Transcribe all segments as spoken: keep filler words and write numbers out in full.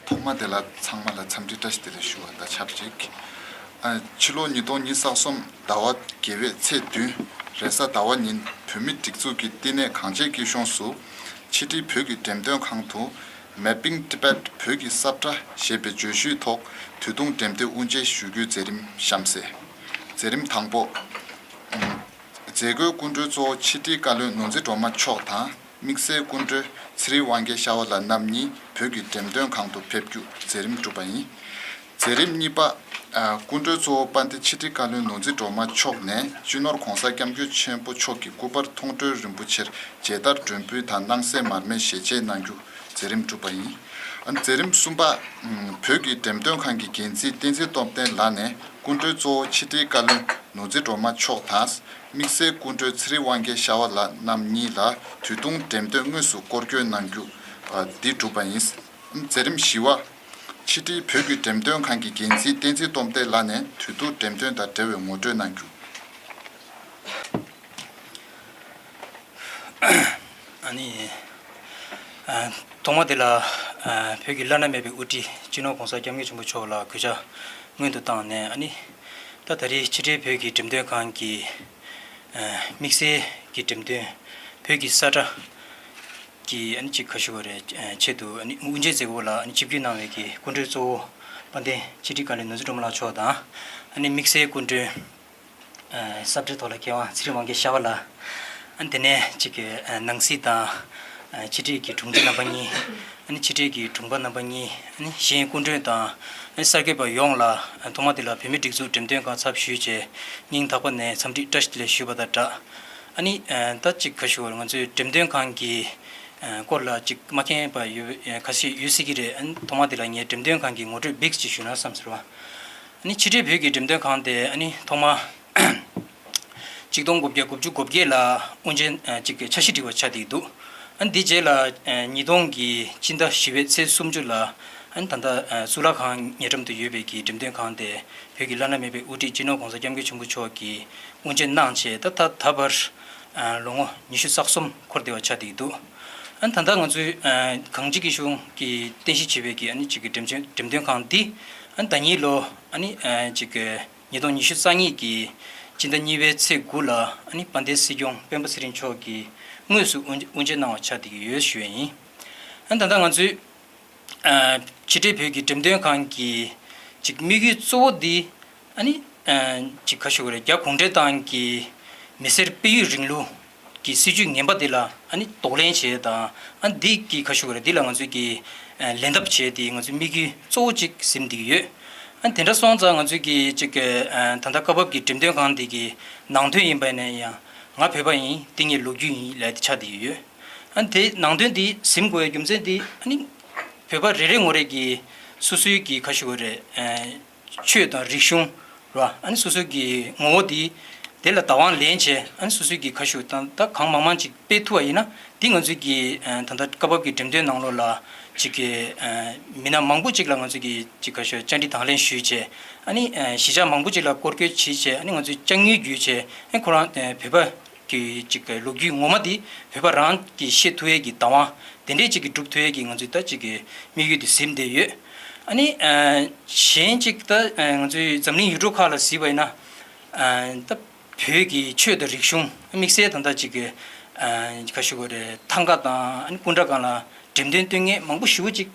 ཐོག་མ་དེ་ལ་ཚང་མ་ལ་འཚམས་འདྲི་བཀྲ་ཤིས་བདེ་ལེགས་ཞུ་བ་དང་ཆབས་ཅིག་ཨ། ཕྱི་ལོ་ཉིས་སྟོང་ཉི་ཤུ་རྩ་གསུམ་ཟླ་བ་བརྒྱད་པའི་ཚེས་བདུན། རེས་གཟའ་ཟླ་བ་ཉིན་བོད་མིའི་སྒྲིག་འཛུགས་ཀྱི་བསྟི་གནས་གངས་ཅན་སྐྱིད་གཤོངས་སུ་ཕྱི་དྲིལ་བོད་ཀྱི་འགྲེམས་སྟོན་ཁང་དུ། Mapping Tibet བོད་ཀྱི་ས་བཀྲ་ཞེས་པའི་བརྗོད་གཞིའི་ཐོག་དུས་ཐུང་འགྲེམས་སྟོན་དབུ་འབྱེད་ཞུ་རྒྱུའི་མཛད་རིམ་གཤམ་གསལ། མཛད་རིམ་དང་པོ། མཛད་སྒོའི་སྐུ་མགྲོན་གཙོ་བོ་ཕྱི་དྲིལ་བཀའ་བློན་ནོར་འཛིན་སྒྲོལ་མ་མཆོག་དང་། དམིགས་བསལ་སྐུ་མགྲོན་ཚེ་རིང་དབང་རྒྱལ་ཤར་བ་ལྷ་རྣམ་གཉིས་བོད་ཀྱི་འགྲེམས་སྟོན་ཁང་དུ་ཕེབས་རྒྱུ་མཛད་རིམ་གྲུབ་པ་ཡིན། མཛད་རིམ་གཉིས་པ། ཨ། སྐུ་མགྲོན་གཙོ་བོ་དཔལ་ལྡན་ཕྱི་དྲིལ་བཀའ་བློན་ནོར་འཛིན་སྒྲོལ་མ་མཆོག་ནས་སྤྱི་ནོར་༧གོང་ས་༧སྐྱབས་མགོན་ཆེན་པོ་མཆོག་གི་སྐུ་པར་མཐོང་གྲོལ་རིན་པོ་ཆེར་མཇལ་དར་སྒྲོན་འབུལ་དང་སྣང་གསལ་མར་མེ་ཞལ་འབྱེད་གནང་རྒྱུ་མཛད་རིམ་གྲུབ་པ་ཡིན། ཨ། མཛད་རིམ་གསུམ་པ། བོད་ཀྱི་འགྲེམས་སྟོན་ཁང་གི་འགན་འཛིན་བསྟན་འཛིན་སྟོབས་ལྡན་ལགས་ནས་སྐུ་མགྲོན་གཙོ་བོ་ཕྱི་དྲིལ་བཀའ་བློན་ནོར་འཛིན་སྒྲོལ་མ་མཆོག་དང་། དམིགས་བསལ་སྐུ་མགྲོན་ཚེ་རིང་དབང་རྒྱལ་ཤར་བ་ལྷ་རྣམ་གཉིས་ལ་དུས་ཐུང་འགྲེམས་སྟོན་དངོས་སུ་སྐོར་སྐྱོད་གནང་རྒྱུ་འདི་གྲུབ་པ་ཡིན། མཛད་རིམ་བཞི་པ། ཕྱི་དྲིལ་བོད་ཀྱི་འགྲེམས་སྟོན་ཁང་གི་འགན་འཛིན་བསྟན་འཛིན་སྟོབས་ལྡན་ལགས་ནས་དུས་ཐུང་འགྲེམས་སྟོན་དང་འབྲེལ་བའི་ངོ་སྤྲོད་གནང་རྒྱུ། ཨ་ནི། ཨ། ཐོག་མ་དེ་ལ། ཨ། བོད་ཀྱི་བླ་ན་མེད་པའི་དབུ་ཁྲིད་སྤྱི་ནོར་༧གོང་ས་༧སྐྱབས་མགོན་ཆེན་པོ་མཆོག་ལ་གུས་ཕྱག་སྔོན་དུ་བཏང་ནས། ཨ་ནི། ད་ད་རེས་ཕྱི་དྲིལ་བོད་ཀྱི་འགྲེམས་སྟོན་ཁང་གི། ཨ། དམིགས་བསལ་གྱི་འགྲེམས་སྟོན་བོད་ཀྱི་ས་བཀྲ་གི། ཨ་ནི། ཅིག་ག་ཞུ་བ་རེད། ཨ། ཆེད་དུ། ཨ་ནི། དབུ་འབྱེད་མཛད་སྒོ་ལ། ཨ་ནི། ཆིབས་བསྒྱུར་གནང་བའི་གི་སྐུ་མགྲོན་གཙོ་བོ་དཔལ་ལྡན་ཕྱི་དྲིལ་བཀའ་བློན་ནོར་འཛིན་སྒྲོལ་མ་ལགས་མཆོག་དང་། ཨ་ནི། དམིགས་བསལ་སྐུ་མགྲོན། ཨ། ས་བཀྲའི་ཐོག་ལ་མཁས་དབང་ཚེ་རིང་དབང་རྒྱལ་ཤར་བ་ལགས། ཨ་ནི། དེ་ནས་ཅིག་གི། ཨ། ནང་སྲིད་དང་། ཨ། ཕྱི་དྲིལ་གྱི་དྲུང་ཆེ་རྣམ་པ་གཉིས། ཨ་ནི། ཕྱི་དྲིལ་གྱི་དྲུང་པ་རྣམ་པ་གཉིས། ཨ་ནི། གཞན་སྐུ་མགྲོན་དང་། ཨ་ནི། གསར་འགོད་པ་ཡོངས་ལ། ཨ། ཐོག་མ་དེ་ལ་བོད་མིའི་སྒྲིག་འཛུགས་འགྲེམས་སྟོན་ཁང་ཚབ་ཞུས་བྱས་སྙིང་ཐག་པ་ནས་འཚམས་འདྲི་བཀྲ་ཤིས་བདེ་ལེགས་ཞུས་པ་དང་སྦྲགས། ཨ་ནི། ཨ། ད་ཅིག་ག་ཞུ་བར། ང་ཚོའི་འགྲེམས་སྟོན་ཁང་གི། ཨ། སྐོར་ལ་ཅིག་མ་མཁྱེན་པ་ཡོད། ཨ། ཁ་ཤས་ཡོད་སྲིད་ཀྱི་རེད། ཨ་ནི། ཐོག་མ་དེ་ལ་ངས་འགྲེམས་སྟོན་ཁང་གི་ངོ་སྤྲོད་བིག་ཅིག་ཞུས་ན་བསམ་ཟེར་བ། ཨ་ནི། ཕྱི་དྲིལ་བོད་ཀྱི་འགྲེམས་སྟོན་ཁང་དེ། ཨ་ནི། ཐོག་མ་ཆིག་སྟོང་དགུ་བརྒྱ་དགུ་བཅུ་གོ་བརྒྱད་ལ་དབུ་འབྱེད། ཨ། ཅིག་གི་འཆར་གཞི་བསྒྲིགས་པ་ཆགས་བསྡད་ཀྱི་འདུག་ཨ་ནི། འདི་རྗེས་ལ། ཨ། ཉིས་སྟོང་གི་སྤྱི་ཟླ་བཞི་པའི་ཚེས་སུམ་ཅུ་ལ། ཨ་ནི། ད་ལྟ། ཨ། གཙུག་ལག་ཁང་ཉེ་འགྲམ་དུ་ཡོད་པའི་གི་འགྲེམས་སྟོན་ཁང་དེ་བོད་ཀྱི་བླ་ན་མེད་པའི་དབུ་ཁྲིད་སྤྱི་ནོར་༧གོང་ས་༧སྐྱབས་མགོན་ཆེན་པོ་མཆོག་གིས་དབུ་འབྱེད་གནང་བྱས། ད་ད་ད་བར། ཨ། ལོ་ངོ་ཉི་ཤུ་རྩ་གསུམ་འཁོར་བསྡད་པ་ཆགས་བསྡད་ཀྱི་འདུག་ཨ་ནི། ད་ལྟ་ང་ཚོའི། ཨ། གངས་ཅན་སྐྱིད་གཤོངས་ཀྱི་རྟེན་གཞི་བྱས་པའི་གི། ཨ་ནི། ཅིག་གི་འགྲེམས་སྟོན། འགྲེམས་སྟོན་ཁང་འདི། ཨ་ནི། ཟླ་ཉིན་ལོ། ཨ་ནི། ཨ། ཅིག་གི་ཉིས་སྟོང་ཉི་ཤུ་རྩ་གཉིས་ཀྱི་སྤྱི་ཟླ་གཉིས་པའི་ཚེས་དགུ་ལ། ཨ་ནི། དཔལ་ལྡན་སྲིད་སྐྱོང་སྤེན་པ་ཚེ་རིང་མཆོག་གིས་དངོས་སུ་དབུ་དབུ་འབྱེད་གནང་བ་ཆགས་བསྡད་ཀྱི་ཡོད་ཞུ་ཡས་ཡིན། ཨ་ནི། ད་ལྟ་ང་ཚོའི། ཨ། ཕྱི་དྲིལ་བོད་ཀྱི་འགྲེམས་སྟོན་ཁང་གི་ ཅིག་དམིགས་ཡུལ་གཙོ་བོ་འདི་ཨ་ནི་ཅིག་ག་ཞུ་དགོས་རེད། རྒྱ་གུང་ཁྲན་ཏང་གི་མི་སེར་སྤེལ་ཡུལ་རིང་ལུགས་ཀྱི་སྲིད་བྱུས་ངན་པ་འདི་ལ་ཨ་ནི་གདོང་ལེན་བྱེད་དང་ཨ་ནི་འདི་གི་ག་ཞུ་དགོས་རེད། འདི་ལ་ང་ཚོས་ཀྱི་ལན་འདེབས་བྱེད་དེ་ང་ཚོའི་དམིགས་ཡུལ་གཙོ་བོ་ཅིག་ཟིན་བསྡད་ཀྱི་ཡོད། ཨ་ནི་དེ་འདྲ་སོང་ཙང་ང་ཚོས་ཀྱི་ཅིག་ད་ལྟ་སྐབས་བབ་ཀྱི་འགྲེམས་སྟོན་ཁང་འདི་གི་ནང་དོན་ཡིན་པ་ཡིན་ན་ཡང་ང་བོད་པ་ཡིན། འདི་ངའི་ལོ་རྒྱུས་ཡིན་ལབ་དེ་ཆགས་བསྡད་ཀྱི་ཡོད། ཨ་ནི་དེ་ནང་དོན་འདི་ཟིན་དགོས་པའི་རྒྱུ་མཚན་འདི་ཨ་ནི་བོད་པ་རེ་རེ་ངོ་རེ་གིས་སོ་སོའི་གི་ག་ཞུ་དགོས་རེད། ཆོས་དང་རིག་གཞུང་ར་ཨ་ནི་སོ་སོའི་གི་ངོ་བོ་འདི་དེ་ལ་བདག་དབང་ལེན་བྱས་ཨ་ནི་སོ་སོའི་གི་ག་ཞུ་དང་ད་གང་མང་མང་ཅིག་སྤེལ་ཐུབ་པ་ཡིན་ན་འདི་ང་ཚོའི་གི་ད་ལྟ་སྐབས་བབ་ཀྱི་འགྲེམས་སྟོན་ནང་ལོགས་ལ་ཅིག་གི་མི་སྣ་མང་པོ་ཅིག་ལ་ང་ཚོའི་གི་ཅིག་ག་ཞུ་བཅར་འདྲི་དང་ལེན་ཞུས་བྱས་ཨ་ནི་གཞིས་ཆགས་མང་པོ་ཅིག་ལ་སྐོར་སྐྱོད་བྱས་བྱས་ཨ་ནི་ང་ཚོའི་ཅ་དངོས་བརྒྱུད་བྱས་ཨ་ནི་ཁོ་རང་བོད་པ་གི་ཅིག་གི་ལོ་རྒྱུས་ངོ་མ་འདི་བོད་པ་རང་གིས་ཤེས་ཐུབ་ཡས་ཀྱི་བདག་དབང་དེ་འདྲས་ཅིག་གི་སྒྲུབ་ཐུབ་ཡས་ཀྱི་ང་ཚོའི་ད་ཅིག་གི་དམིགས་ཡུལ་དེ་ཟིན་བསྡད་ཡོད། ཨ་ནི་གཞན་ཅིག་ད་ང་ཚོའི་འཛམ་གླིང་ཡུལ་གྲུ་ཁག་ལ་གཟིགས་པ་ཡིན་ན་ད་བོད་ཀྱི་ཆོས་དང་རིག་གཞུང་དམིགས་བསལ་ད་ལྟ་ཅིག་གི་ག་ཞུ་དགོས་རེད། ཐང་ག་དང་ཨ་ནི་སྐུ་འདྲ་སྒང་ལ་འགྲེམས་སྟོན་སྟོན་མཁན་མང་པོ་ཞེ་པོ་ཅིག་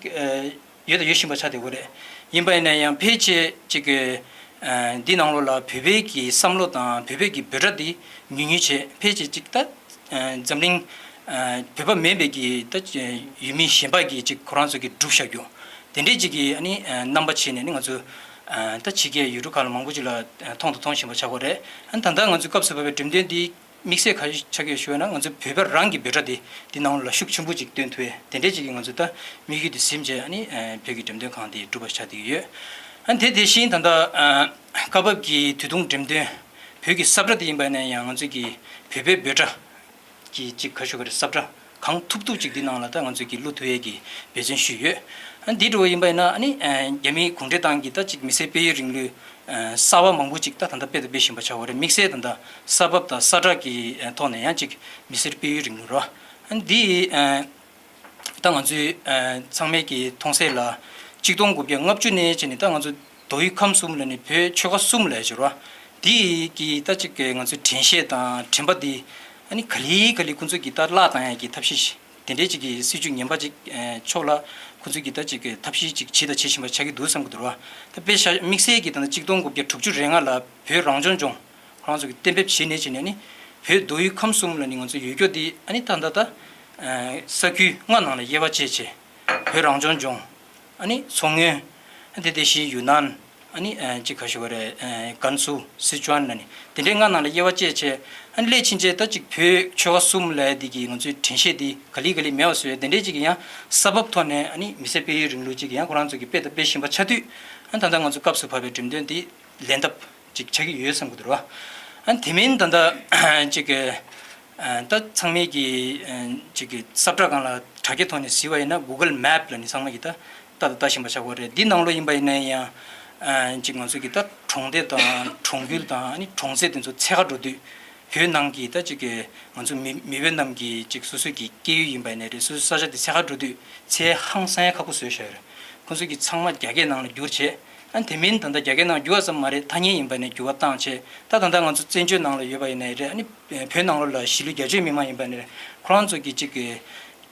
ཡོད་དང་ཡོད་བཞིན་པ་ཆགས་བསྡད་ཡོད་རེད། ཡིན་པ་ཡིན་ན་ཡང་ཕལ་ཆེར་ཅིག་གི་འདི་ནང་ལོགས་ལ་བོད་པའི་གི་བསམ་བློ་དང་བོད་པའི་གི་འབོད་སྒྲ་འདི་ཉུང་ཉུང་བྱས་ཕལ་ཆེར་ཅིག་ད་འཛམ་གླིང་བོད་པ་མིན་པའི་གི་ད་ཡུལ་མི་གཞན་པ་གི་ཅིག་ཁོ་རང་ཚོ་གི་སྒྲུབ་བཞག་རྒྱུ་དེ་འདྲས་ཅིག་གི་ཨ་ནི་རྣམ་པ་བྱས་ནས་ནི་ང་ཚོ་ད་ཕྱི་རྒྱལ་ཡུལ་གྲུ་ཁག་ལ་མང་པོ་ཅིག་ལ་མཐོང་དང་མཐོང་བཞིན་པ་ཆགས་ཀྱི་ཡོད་རེད། ཨ་ནི་ད་ལྟ་ང་ཚོའི་སྐབས་སུ་བབས་པའི་འགྲེམས་སྟོན་འདི་དམིགས་བསལ་ག་རེ་ཆགས་ཀྱི་ཡོད་ཞུ་བ་ན་ང་ཚོ་བོད་པ་རང་གི་འབོད་སྒྲ་དེ་འདི་ནང་ལ་ཤུགས་ཆེན་པོ་ཅིག་སྟོན་ཐུབ་ཡས་དེ་འདྲས་ཅིག་གི་ང་ཚོ་ད་དམིགས་ཡུལ་དེ་ཟིན་བྱས་ཨ་ནི་བོད་ཀྱི་འགྲེམས་སྟོན་ཁང་དེ་གྲུབ་པ་ཆགས་བསྡད་ཀྱི་ཡོད། ཨ་ནི་དེ་དེ་བཞིན་ད་ལྟ་སྐབས་བབ་ཀྱི་དུས་ཐུང་འགྲེམས་སྟོན་བོད་ཀྱི་ས་བཀྲ་དེ་ཡིན་པ་ཡིན་ན་ཡང་ང་ཚོ་གི་བོད་པའི་འབོད་སྒྲ་གི་ཅིག་ག་ཞུ་གི་རེད། ས་བཀྲ་གང་ཐུབ་ཐུབ་ཅིག་འདི་ནང་ལ་ད་ང་ཚོས་ཀྱི་བླུག་ཐུབ་ཡས་ཀྱི་འབད་བརྩོན་ཞུས་ཡོད། ཨ་འདི་འདྲ་བོ་ཡིན་པ་ཡིན་ན་ཨ་ནི་རྒྱ་མིའི་གུང་ཁྲན་ཏང་གི་ད་ཅིག་མི་སེར་སྤེལ་ཡུལ་རིང་ལུགས་གསར་པ་མང་པོ་ཅིག་ད་ད་ལྟ་སྤེལ་དང་སྤེལ་བཞིན་པ་ཆགས་ཡོད་རེད། དམིགས་བསལ་ད་ལྟ་ས་བབ་དང་ས་བཀྲ་གི་ཐོག་ནས་ཡང་ཅིག་མི་སེར་སྤེལ་ཡུལ་རིང་ལུགས་རོ། ཨ་འདི་ད་ང་ཚོའི་ཚང་མས་ཀྱི་མཐོང་གསལ་ལ་གཅིག་སྟོང་དགུ་བརྒྱ་ལྔ་བཅུ་ནས་བྱས་ནས་ད་ང་ཚོ་མདོ་དབུས་ཁམས་གསུམ་ལ་ནི་བོད་ཆོལ་ཁ་གསུམ་ལ་བྱེད་རོ། འདི་གི་ད་ཅིག་གི་ང་ཚོའི་དྲན་ཤེས་དང་དྲན་པ་འདི་ཨ་ནི་ག་ལེ་ག་ལེ་ཁོང་ཚོ་གི་ད་བརླག་བཏང་ཡ་གི་ཐབས་ཤེས་དེ་འདྲའི་ཅིག་གི་སྲིད་བྱུས་ངན་པ་ཅིག་ཕྱོགས་ལ་ཁོང་ཚོ་གི་ད་ཅིག་གི་ཐབས་ཤེས་ཅིག་བྱེད་དང་བྱེད་བཞིན་པ་ཆགས་ཀྱི་འདུག་བསམ་གྱི་འདུག་རོ། ད་དཔེ་ཆ་དམིགས་བསལ་གྱི་ད་ལྟ་གཅིག་སྟོང་དགུ་བརྒྱ་དྲུག་ཅུ་རེ་ལྔ་ལ་བོད་རང་སྐྱོང་ལྗོངས་ཁོ་རང་ཚོ་གི་གཏན་འབེབས་བྱས་ནས་བྱས་ནས་ནི་བོད་མདོ་དབུས་ཁམས་གསུམ་ལ་ནི་ང་ཚོ་ཡོད་རྒྱུ་དེ་ཨ་ནི་ད་ད་ལྟ་ས་ཁུལ་ལྔ་ནང་ལ་དབྱེ་བ་བཅད་བྱས་བོད་རང་སྐྱོང་ལྗོངས། ཨ་ནི་མཚོ་སྔོན། ཨ་དེ་དེ་བཞིན་ཡུན་ནན། ཨ་ནི་ཅིག་ག་ཞུ་བ་རེད། ཀན་སུའུ། སི་ཅུན་ལ་ནི་དེ་འདྲའི་ལྔ་ནང་ལ་དབྱེ་བ་བཅད་བྱས། ཨ་ནི་སླད་ཕྱིན་ཆད་ད་ཅིག་བོད་ཆོལ་ཁ་གསུམ་ལ་དེ་གི་ང་ཚོའི་དྲན་ཤེས་དེ་ག་ལེ་ག་ལེ་མེད་པ་བཟོ་ཡ་དེ་འདྲའི་ཅིག་ཡང་ས་བབ་ཐོག་ནས་ཨ་ནི་མི་སེར་སྤེལ་ཡུལ་རིང་ལུགས་ཅིག་ཡང་ཁོ་རང་ཚོ་གི་སྤེལ་དང་སྤེལ་བཞིན་པ་ཆགས་དུས་ཨ་ད་ལྟ་ང་ཚོ་སྐབས་སུ་བབས་པའི་འགྲེམས་སྟོན་དེ་ལན་འདེབས་ཅིག་ཆགས་ཀྱི་ཡོད་བསམ་གྱི་འདུག་ར། ཨ་དེ་མིན་ད་ལྟ་ཅིག་གི་ད་ཚང་མས་ཀྱི་ཅིག་གི་ས་བཀྲ་སྒང་ལ་དྲ་རྒྱའི་ཐོག་ནས་གཟིགས་པ་ཡིན་ན་Google Map་ལ་ནི་ཚང་མས་ཀྱི་ད་ལྟ་ལྟ་བཞིན་པ་ཆགས་ཀྱི་ཡོད་རེད། འདི་ནང་ལོགས་ཡིན་པ་ཡིན་ན་ཡང་ཅིག་ང་ཚོ་གི་ད་གྲོང་སྡེ་དང་གྲོང་ཁུལ་དང་ཨ་ནི་གྲོང་གསེབ་དེ་ཚོ་ཚད་ག་འགྲོ་དུས་བོད་ནང་གི་ད་ཅིག་གི་ང་ཚོ་མི་མི་བོད་རྣམས་ཀྱི་ཅིག་སོ་སོ་གི་སྐྱེས་ཡུལ་ཡིན་པ་ཡིན་ན་རེད། སོ་སོའི་ས་ཆ་དེ་ཚད་ག་འགྲོ་དུས་ཚད་ཧང་སང་ཡ་ཁག་པོ་བཟོས་བཞག་ཡོད་རེད། ཁོང་ཚོ་གི་ཚང་མ་རྒྱ་སྐད་ནང་ལ་བསྒྱུར་བྱས། ཨ་དེ་མིན་ད་ལྟ་རྒྱ་སྐད་ནང་བསྒྱུར་བ་ཙམ་མ་རེད། ཐ་སྙད་ཡིན་པ་ནས་བསྒྱུར་བ་བཏང་བྱས། ད་ད་ལྟ་ང་ཚོ་བཙན་བྱོལ་ནང་ལ་ཡོད་པ་ཡིན་ནའི་རེད། ཨ་ནི་བོད་ནང་ལོགས་ལ་གཞིས་ལུས་རྒྱ་ཆེའི་མི་མང་ཡིན་པ་ནས་རེད། ཁོ་རང་ཚོ་གི་ཅིག་གི་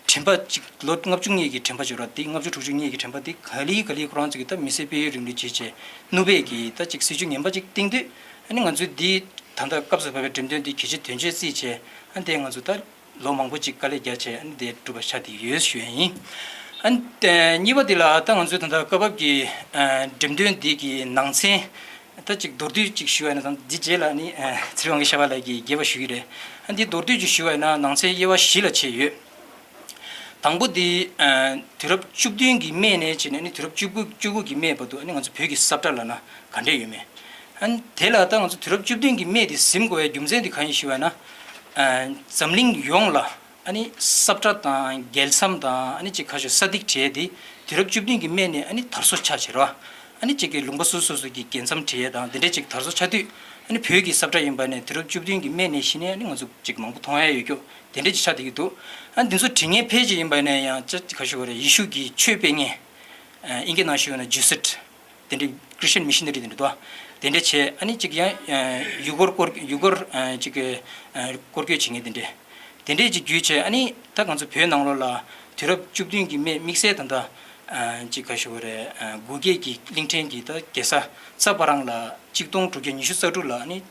དྲན་པ་ཅིག་ལོ་ལྔ་བཅུ་སྔོན་གྱི་དྲན་པ་ཅིག་རེད། དེ་ལྔ་བཅུ་དྲུག་ཅུ་སྔོན་གྱི་དྲན་པ་དེ་ག་ལེ་ག་ལེ་ཁོ་རང་ཚོ་གི་ད་མི་སེར་སྤེལ་ཡུལ་རིང་ལུགས་བྱས་བྱས་ནུབ་པའི་གི་ད་ཅིག་སྲིད་བྱུས་ངན་པ་ཅིག་བཏིང་དུས། ཨ་ནི་ང་ཚོས་འདི་ད་ལྟ་སྐབས་སུ་བབས་པའི་འགྲེམས་སྟོན་འདི་གལ་ཆེ་དོན་ཆེ་བརྩིས་བྱས། ཨ་ནི་དེ་ང་ཚོ་ད་ལོ་མང་པོ་ཅིག་དཀའ་ལས་རྒྱག་བྱས་ཨ་ནི་དེ་གྲུབ་པ་ཆགས་བསྡད་ཡོད་ཞུ་ཡ་ཡིན། ཨ་ནི་དེ་གཉིས་པ་དེ་ལ་ད་ང་ཚོའི་ད་ལྟ་སྐབས་བབ་ཀྱི་ཨ་འགྲེམས་སྟོན་འདི་གི་ནང་ཚན་ད་ཅིག་མདོར་བསྡུས་ཅིག་ཞུ་བ་ཡིན་ན། ད་འདི་རྗེས་ལ་ནི་ཨ་ཚེ་རིང་དབང་གིས་ཤ་བ་ལགས་ཀྱིས་རྒྱས་པ་ཞུ་གི་རེད། ཨ་འདི་མདོར་བསྡུས་ཅིག་ཞུ་བ་ཡིན་ན་ནང་ཚན་དབྱེ་བ་བཞི་ལ་ཕྱེ་ཡོད། དང་པོ་འདི་ཨ་དུས་རབས་བཅུ་བདུན་གྱི་སྨད་ནས་བྱས་ནས་ནི་དུས་རབས་བཅུ་དགུ་བཅུ་དགུ་གི་སྨད་བར་དུ་ཨ་ནི་ང་ཚོ་བོད་ཀྱི་ས་བཀྲ་ལབ་ན་ག་འདྲས་ཡོད་མེད། ཨ་ནི་དེ་ལ་ད་ང་ཚོ་དུས་རབས་བཅུ་བདུན་གྱི་སྨད་དེ་ཟིན་དགོས་པའི་རྒྱུ་མཚན་དེ་གང་ཡིན་ཞུ་བ་ན། ཨ་འཛམ་གླིང་ཡོངས་ལ་ཨ་ནི་ས་བཀྲ་དང་རྒྱལ་མཚམས་དང་ཨ་ནི་ཅིག་ཁ་ཤོ་ས་ཐིག་བྲིས་དེ་དུས་རབས་བཅུ་བདུན་གྱི་སྨད་ནས་ཨ་ནི་དར་སོ་ཆགས་བྱས་རོ། ཨ་ནི་ཅིག་གི་ལུང་པ་སོ་སོ་སོ་གི་རྒྱལ་མཚམས་བྲིས་དང་དེ་འདྲས་ཅིག་དར་སོ་ཆགས་དུས་ཨ་ནི་བོད་ཀྱི་ས་བཀྲ་ཡིན་པ་ནས་དུས་རབས་བཅུ་བདུན་གྱི་སྨད་ནས་གཞི་ནས་ཨ་ནི་ང་ཚོ་ཅིག་མང་པོ་མཐོང་ཡ་ཡོད་རྒྱུ་དེ་འདྲས་ཅིག་ཆགས་བསྡད་ཀྱི་འདུག་ཨ་ནི་འདི་ཚོ་བྲིས་མཁན་ཕལ་ཆེར་ཡིན་པ་ནས་ཡང་ཅིག་ཁ་ཤོ་རེ་ཡེ་ཤུ་གི་ཆོས་སྤེལ་མཁན་ཨ་ཨིན་སྐད་ནང་ཞུས་ན་ཇུ་སིཊ། དེ་འདྲའི་Christian missionary་དེ་འདྲ་འདུག་དེ་འདྲ་བྱས་ཨ་ནི་ཅིག་ཡང་ཡུ་གུར་སྐོར་ཡུ་གུར་ཅིག་སྐོར་སྐྱོད་བྱེད་མཁན་དེ་འདྲ། དེ་འདྲས་ཅིག་བརྒྱུད་བྱས་ཨ་ནི་ད་ང་ཚོ་བོད་ནང་ལོགས་ལ་དུས་རབས་བཅུ་བདུན་གྱི་སྨད་དམིགས་བསལ་ད་ལྟ་ ཅིག་ག་ཞུ་བ་རེད། དགུ་བརྒྱད་ཀྱི་གླིང་ཕྲན་གྱི་ད་རྒྱལ་ས་རྩ་བ་རང་ལ་གཅིག་སྟོང་དྲུག་བརྒྱ་ཉི་ཤུ་རྩ་དྲུག་ལ་ནི་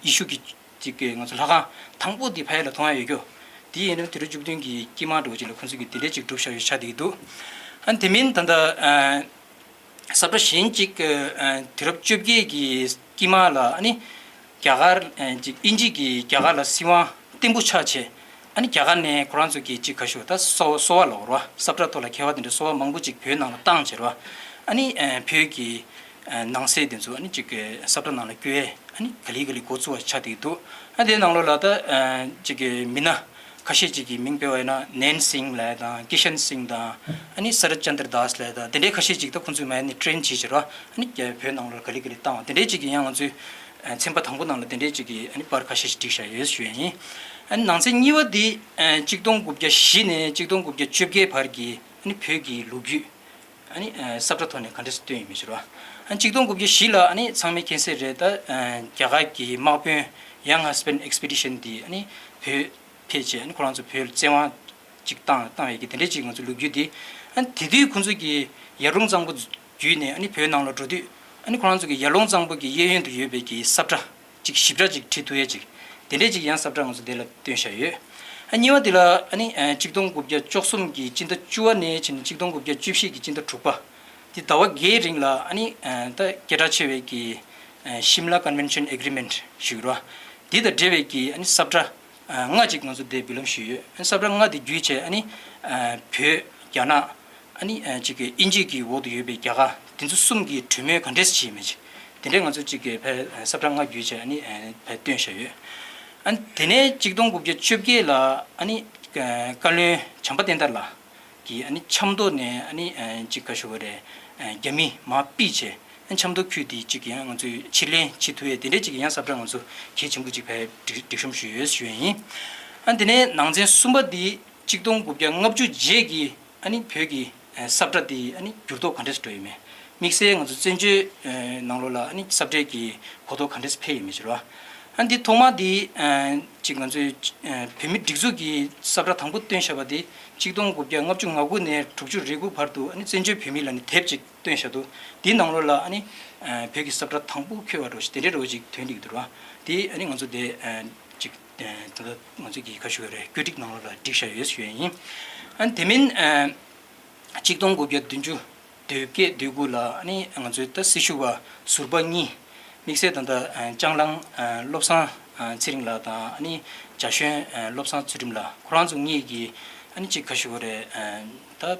ཡེ་ཤུ་གི་ཅིག་ང་ཚོ་ལྷ་ཁང་དང་པོ་འདི་ཕ་ཡུལ་ལ་ཐོན་ཡ་ཡོད་རྒྱུ། དེ་ཡིན་ན་དུས་རབས་བཅུ་བདུན་གྱི་དཀྱིལ་མ་འགྲོ་ཅིག་ལ་ཁོང་ཚོས་ཀྱི་དེ་འདྲས་ཅིག་སྒྲུབ་བཞག་ཡོད་ཆགས་བསྡད་ཀྱི་འདུག་ཨ་དེ་མིན་ད་ལྟ་ས་བཀྲ་གཞན་གཅིག་དུས་རབས་བཅོ་བརྒྱད་ཀྱི་དཀྱིལ་མ་ལ་ནི་རྒྱ་གར་ཅིག་དབྱིན་ཇི་གིས་རྒྱ་གར་ལ་སྲིད་དབང་བརྟན་པོ་ཆགས་བྱས། ཨ་ནི་རྒྱ་གར་ནས་ཁོ་རང་ཚོ་གི་ཅིག་ག་ཞུ་ད་གསོ་གསོ་བ་ལ་འོར་བ་ས་བཀྲ་ཐོག་ལ་མཁས་པ་དེ་འདྲ་གསོ་བ་མང་པོ་ཅིག་བོད་ནང་ལ་བཏང་བྱས་ར། ཨ་ནི་བོད་ཀྱི་ནང་གསེས་དེ་ཚོ་ཨ་ནི་ཅིག་ས་བཀྲ་ནང་ལ་བསྐྱོད་ཨ་ནི་ག་ལེ་ག་ལེ་འགོ་བཙུགས་པ་ཆགས་བསྡད་འདུག་ཨ་དེའི་ནང་ལོགས་ལ་ད་ཅིག་མི་སྣ་ཁ་ཤས་ཅིག་གི་མིང་སྤེལ་བ་ཡིན་ན་ནེན་སིང་ལབ་དང་ཀི་ཤན་སིང་དང་ཨ་ནི་ས་ར་ཅན་དར་དཱས་ལབ་དང་དེ་འདྲའི་ཁ་ཤས་ཅིག་ད་ཁོང་ཚོའི་མ་ནི་ཊེན་བྱས་བྱས་ར་ཨ་ནི་བོད་ནང་ལོགས་ལ་ག་ལེ་ག་ལེ་བཏང་བ་དེ་འདྲའི་ཅིག་གི་ཡང་ང་ཚོའི། ཚན་པ་དང་པོ་ནང་ལ་དེ་འདྲའི་ཅིག་གི་ཨ་ནི་པར་ཁ་ཤས་ཤིག་བསྒྲིགས་བཞག་ཡོད་ཞུ་ཡ་ཡིན། ཨ་ནི་ནང་ཚན་གཉིས་པ་འདི་གཅིག་སྟོང་དགུ་བརྒྱ་བཞི་ནས་གཅིག་སྟོང་དགུ་བརྒྱ་བཅོ་བརྒྱད་བར་གྱི་ཨ་ནི་བོད་ཀྱི་ལོ་རྒྱུས་ཨ་ནི་ས་བཀྲ་ཐོག་ནས་ག་འདྲས་སེ་བཏོན་ཡོད་མེད་ཞུ་རོགས། ཨ་ནི་གཅིག་སྟོང་དགུ་བརྒྱ་བཞི་ལ་ཨ་ནི་ཚང་མས་མཁྱེན་གསལ་རེད་ད། རྒྱ་གར་གྱི་དམག་དཔོན་Young Husband Expedition་འདི་ཨ་ནི་བོད་ཕེབས་བྱས་ཨ་ནི་ཁོ་རང་ཚོ་བོད་ལ་བཙན་དབང་ཅིག་བཏང་བཏང་བའི་གི་དེ་འདྲའི་ཅིག་ང་ཚོ་ལོ་རྒྱུས་འདི། ཨ་ནི་དེ་དུས་ཁོང་ཚོ་གི་ཡར་ཀླུང་གཙང་པོ་བརྒྱུད་ནས་ཨ་ནི་བོད་ནང་ལ་འགྲོ་དུས་ཨ་ནི་ཁོ་རང་ཚོ་གི་ཡར་ཀླུང་གཙང་པོ་གི་གཡས་གཡོན་དུ་ཡོད་པའི་གི་ས་བཀྲ་ཅིག་ཞིབ་ཕྲ་ཅིག་བྲིས་ཐུབ་ཡས་ཅིག་དེ་འདྲའི་ཅིག་ཡང་ས་བཀྲ་ང་ཚོ་དེ་ལ་བཏོན་བཞག་ཡོད། ཨ་གཉིས་པ་དེ་ལ་ཨ་ནི་གཅིག་སྟོང་དགུ་བརྒྱ་བཅུ་གསུམ་གི་སྤྱི་ཟླ་བཅུ་པ་ནས་བྱས་ནས་གཅིག་སྟོང་དགུ་བརྒྱ་བཅུ་བཞི་གི་སྤྱི་ཟླ་དྲུག་པ་དེ་ཟླ་བ་བརྒྱད་རིང་ལ་ཨ་ནི་ད་སྐད་གྲགས་ཆེ་བའི་གི་Shimla Convention Agreement་ཞུ་རོ། དེ་དང་འབྲེལ་བའི་གི་ཨ་ནི་ས་བཀྲ་ལྔ་ཅིག་ང་ཚོ་དེ་འབུལ་ལམ་ཞུས་ཡོད། ས་བཀྲ་ལྔ་དེ་བརྒྱུད་བྱས་ཨ་ནི་བོད། རྒྱ་ནག་ཨ་ནི་ཅིག་གི་དབྱིན་ཇི་གི་འོག་ཏུ་ཡོད་པའི་རྒྱ་གར་དེ་ཚོ་གསུམ་གྱི་གྲོས་མོལ་ག་འདྲས་བྱས་མེད་ཅིག་དེ་འདྲས་ང་ཚོ་ཅིག་གི་ཕའི་ས་བཀྲ་ལྔ་བརྒྱུད་བྱས་ཨ་ནི་ཕའི་བཏོན་བཞག་ཡོད། ཨ་ནི་དེ་ནས་གཅིག་སྟོང་དགུ་བརྒྱ་བཅོ་བརྒྱད་ལ་ཨ་ནི་བཀའ་བློན་བྱམས་པ་བསྟན་དར་ལགས་ཀྱིས་ཨ་ནི་ཆབ་མདོ་ནས་ཨ་ནི་ཅིག་ག་ཞུ་བ་རེད། རྒྱ་མི་མར་ཕུད་བྱས་ཨ་ནི་ཆབ་མདོ་ཁུལ་དེ་ཅིག་ཡང་ང་ཚོས་ཕྱིར་ལེན་བྱེད་ཐུབ་ཡས་དེ་འདྲས་ཅིག་ཡང་ས་བཀྲ་ང་ཚོ་གལ་ཆེན་པོ་ཅིག་ཕའི་སྒྲིག་སྒྲིག་གཤོམ་ཞུས་ཡོད་ཞུ་ཡས་ཡིན། ཨ་ནི་དེ་ནས་ནང་ཚན་གསུམ་པ་འདི་གཅིག་སྟོང་དགུ་བརྒྱ་ལྔ་བཅུ་རྗེས་ཀྱི་ཨ་ནི་བོད་ཀྱི་ས་བཀྲ་དེ་ཨ་ནི་འགྱུར་ལྡོག་ག་འདྲས་སུ་འགྲོ་ཡོད་མེད། དམིགས་བསལ་ང་ཚོ་བཙན་བྱོལ་ནང་ལོགས་ལ་ཨ་ནི་ས་བཀྲའི་གི་གོ་རྟོགས་ག་འདྲས་སུ་འཕེལ་ཡོད་མེད་ཅིག་རོ། ཨ་ནི་འདི་ཐོག་མ་འདི་ཅིག་ང་ཚོའི་བོད་མིའི་སྒྲིག་འཛུགས་ཀྱི་ས་བཀྲ་དང་པོ་བཏོན་བཞག་པ་དེ་གཅིག་སྟོང་དགུ་བརྒྱ་ལྔ་བཅུ་ང་དགུ་ནས་དྲུག་ཅུ་རེ་དགུ་བར་དུ་ཨ་ནི་བཙན་བྱོལ་བོད་མི་ལ་ནི་དེབ་ཅིག་བཏོན་བཞག་འདུག་དེའི་ནང་ལོགས་ལ་ཨ་ནི་བོད་ཀྱི་ས་བཀྲ་དང་པོ་འཁོད་པ་འདྲ་ཞིག་དེ་འདྲའི་འདྲ་ཞིག་ཐོན་འདུག་འདུག་རོ། དེ་ཨ་ནི་ང་ཚོ་དེ་ཅིག་ད་ལྟ་ང་ཚོས་ཀྱི་ཁ་ཤུ་རེ་བཀོད་སྒྲིག་ནང་ལོགས་ལ་བསྒྲིགས་བཞག་ཡོད་ཞུ་ཡ་ཡིན། ཨ་ནི་དེ་མིན་གཅིག་སྟོང་དགུ་བརྒྱ་བདུན་ཅུ་དོན་བརྒྱད་དོན་དགུ་ལ་ཨ་ནི་ང་ཚོའི་ད་སྲི་ཞུ་བ་ཟུར་པ་གཉིས་དམིགས་བསལ་ད་ལྟ་ལྕང་གླང་བློ་བཟང་ཚེ་རིང་ལགས་དང་ཨ་ནི་རྒྱ་གཞོན་བློ་བཟང་ཚུལ་ཁྲིམས་ལགས་ཁོ་རང་ཚོ་གཉིས་ཀྱིས་ཨ་ནི་གཅིག་ཁ་ཤུ་རེ་ད། དེ་